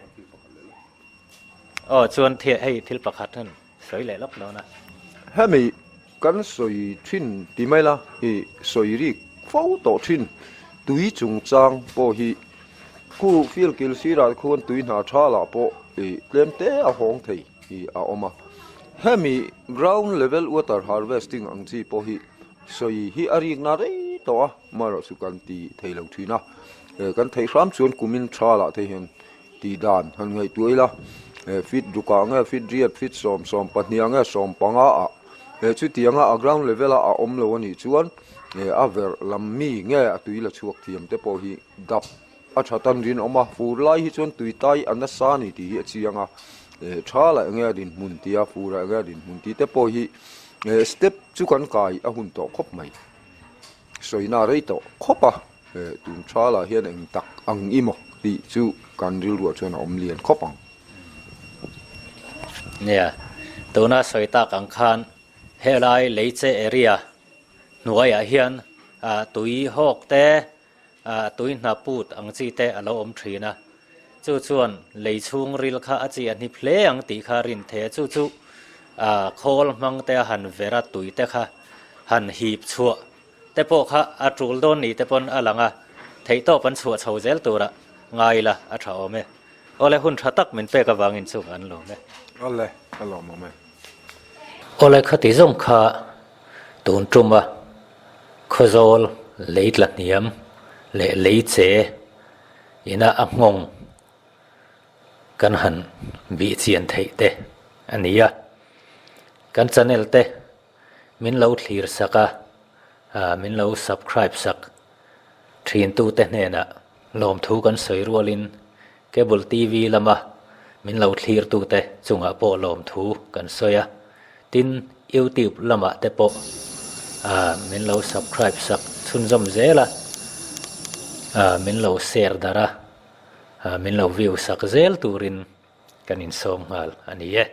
Speaker 1: Aw chuan hei thil pakhat han sawi leh lawk dawn a.
Speaker 6: Hemi Kan sawi thin ti mai la, i sawi rik fo tawh thin. Tui chungchang pawh hi khu field kil sirah khuan tui hna tha lah pawh i tlem te a hawng thei i a awm a. Hemi ground level water harvesting ang chi pawh hi sawi hi a rikna rei tawh a, amaherawh chu kan ti thei lo thin a. Kan theih hram chuan kumin tha lah te hian tih dan han ngaihtuah ila, feet rukah nge feet riat feet 75 nge 15 ah. Chutianga a ground level a a awm lo a nih chuan a verh lam mi nge a tui la chhuak thiam te pawh hi dap a tha tan rinawm a, fur lai hi chuan tui tai a nasa a ni tih hi a chiang a, tha lah enge a dinhmun tih a, fur ah enge a dinhmun tih te pawh hi step chu kan kai a hun tawh khawp mai. Sawina rei tawh khawp a, tun tha lah hian eng tak ang i maw tih chu kan rilruah chuan a awm lian khawp ang.
Speaker 1: Nia, tuna sawi tak ang khan helai leiche area hnuaiah hian tui hawk te, tui hna put ang chi te a lo awm thin a, chu chuan lei chhung ril kha a chi a hnip hle ang tih kha rin thei a, chu chu khawl hmang te a han ver a tui te kha han hip chhuah te pawh kha a tul dawn ni te pawn a lang a, theihtawp an chhuah chho zel tura ngai ila a tha awm e. Awle hun tha tak min pek avangin chu an lawm e.
Speaker 6: Awle, a lawm awm e.
Speaker 1: Awle khati zawng kha tun tuma Khawzawl lei tla hniam leh lei che ina a nghawng kan han bih chian theih te a ni a. Kan channel te min lo thlir sak a, min lo subscribe sak Ṭhintute hnenah lawmthu kan sawi rualin Cable TV lama min lo thlirtute chungah pawh lawmthu kan sawi a, tin YouTube lamah te pawh min lo subscribe sak chhunzawm zel a, min lo share darh a, min lo view sak zel turin kan insawm nghal a ni e.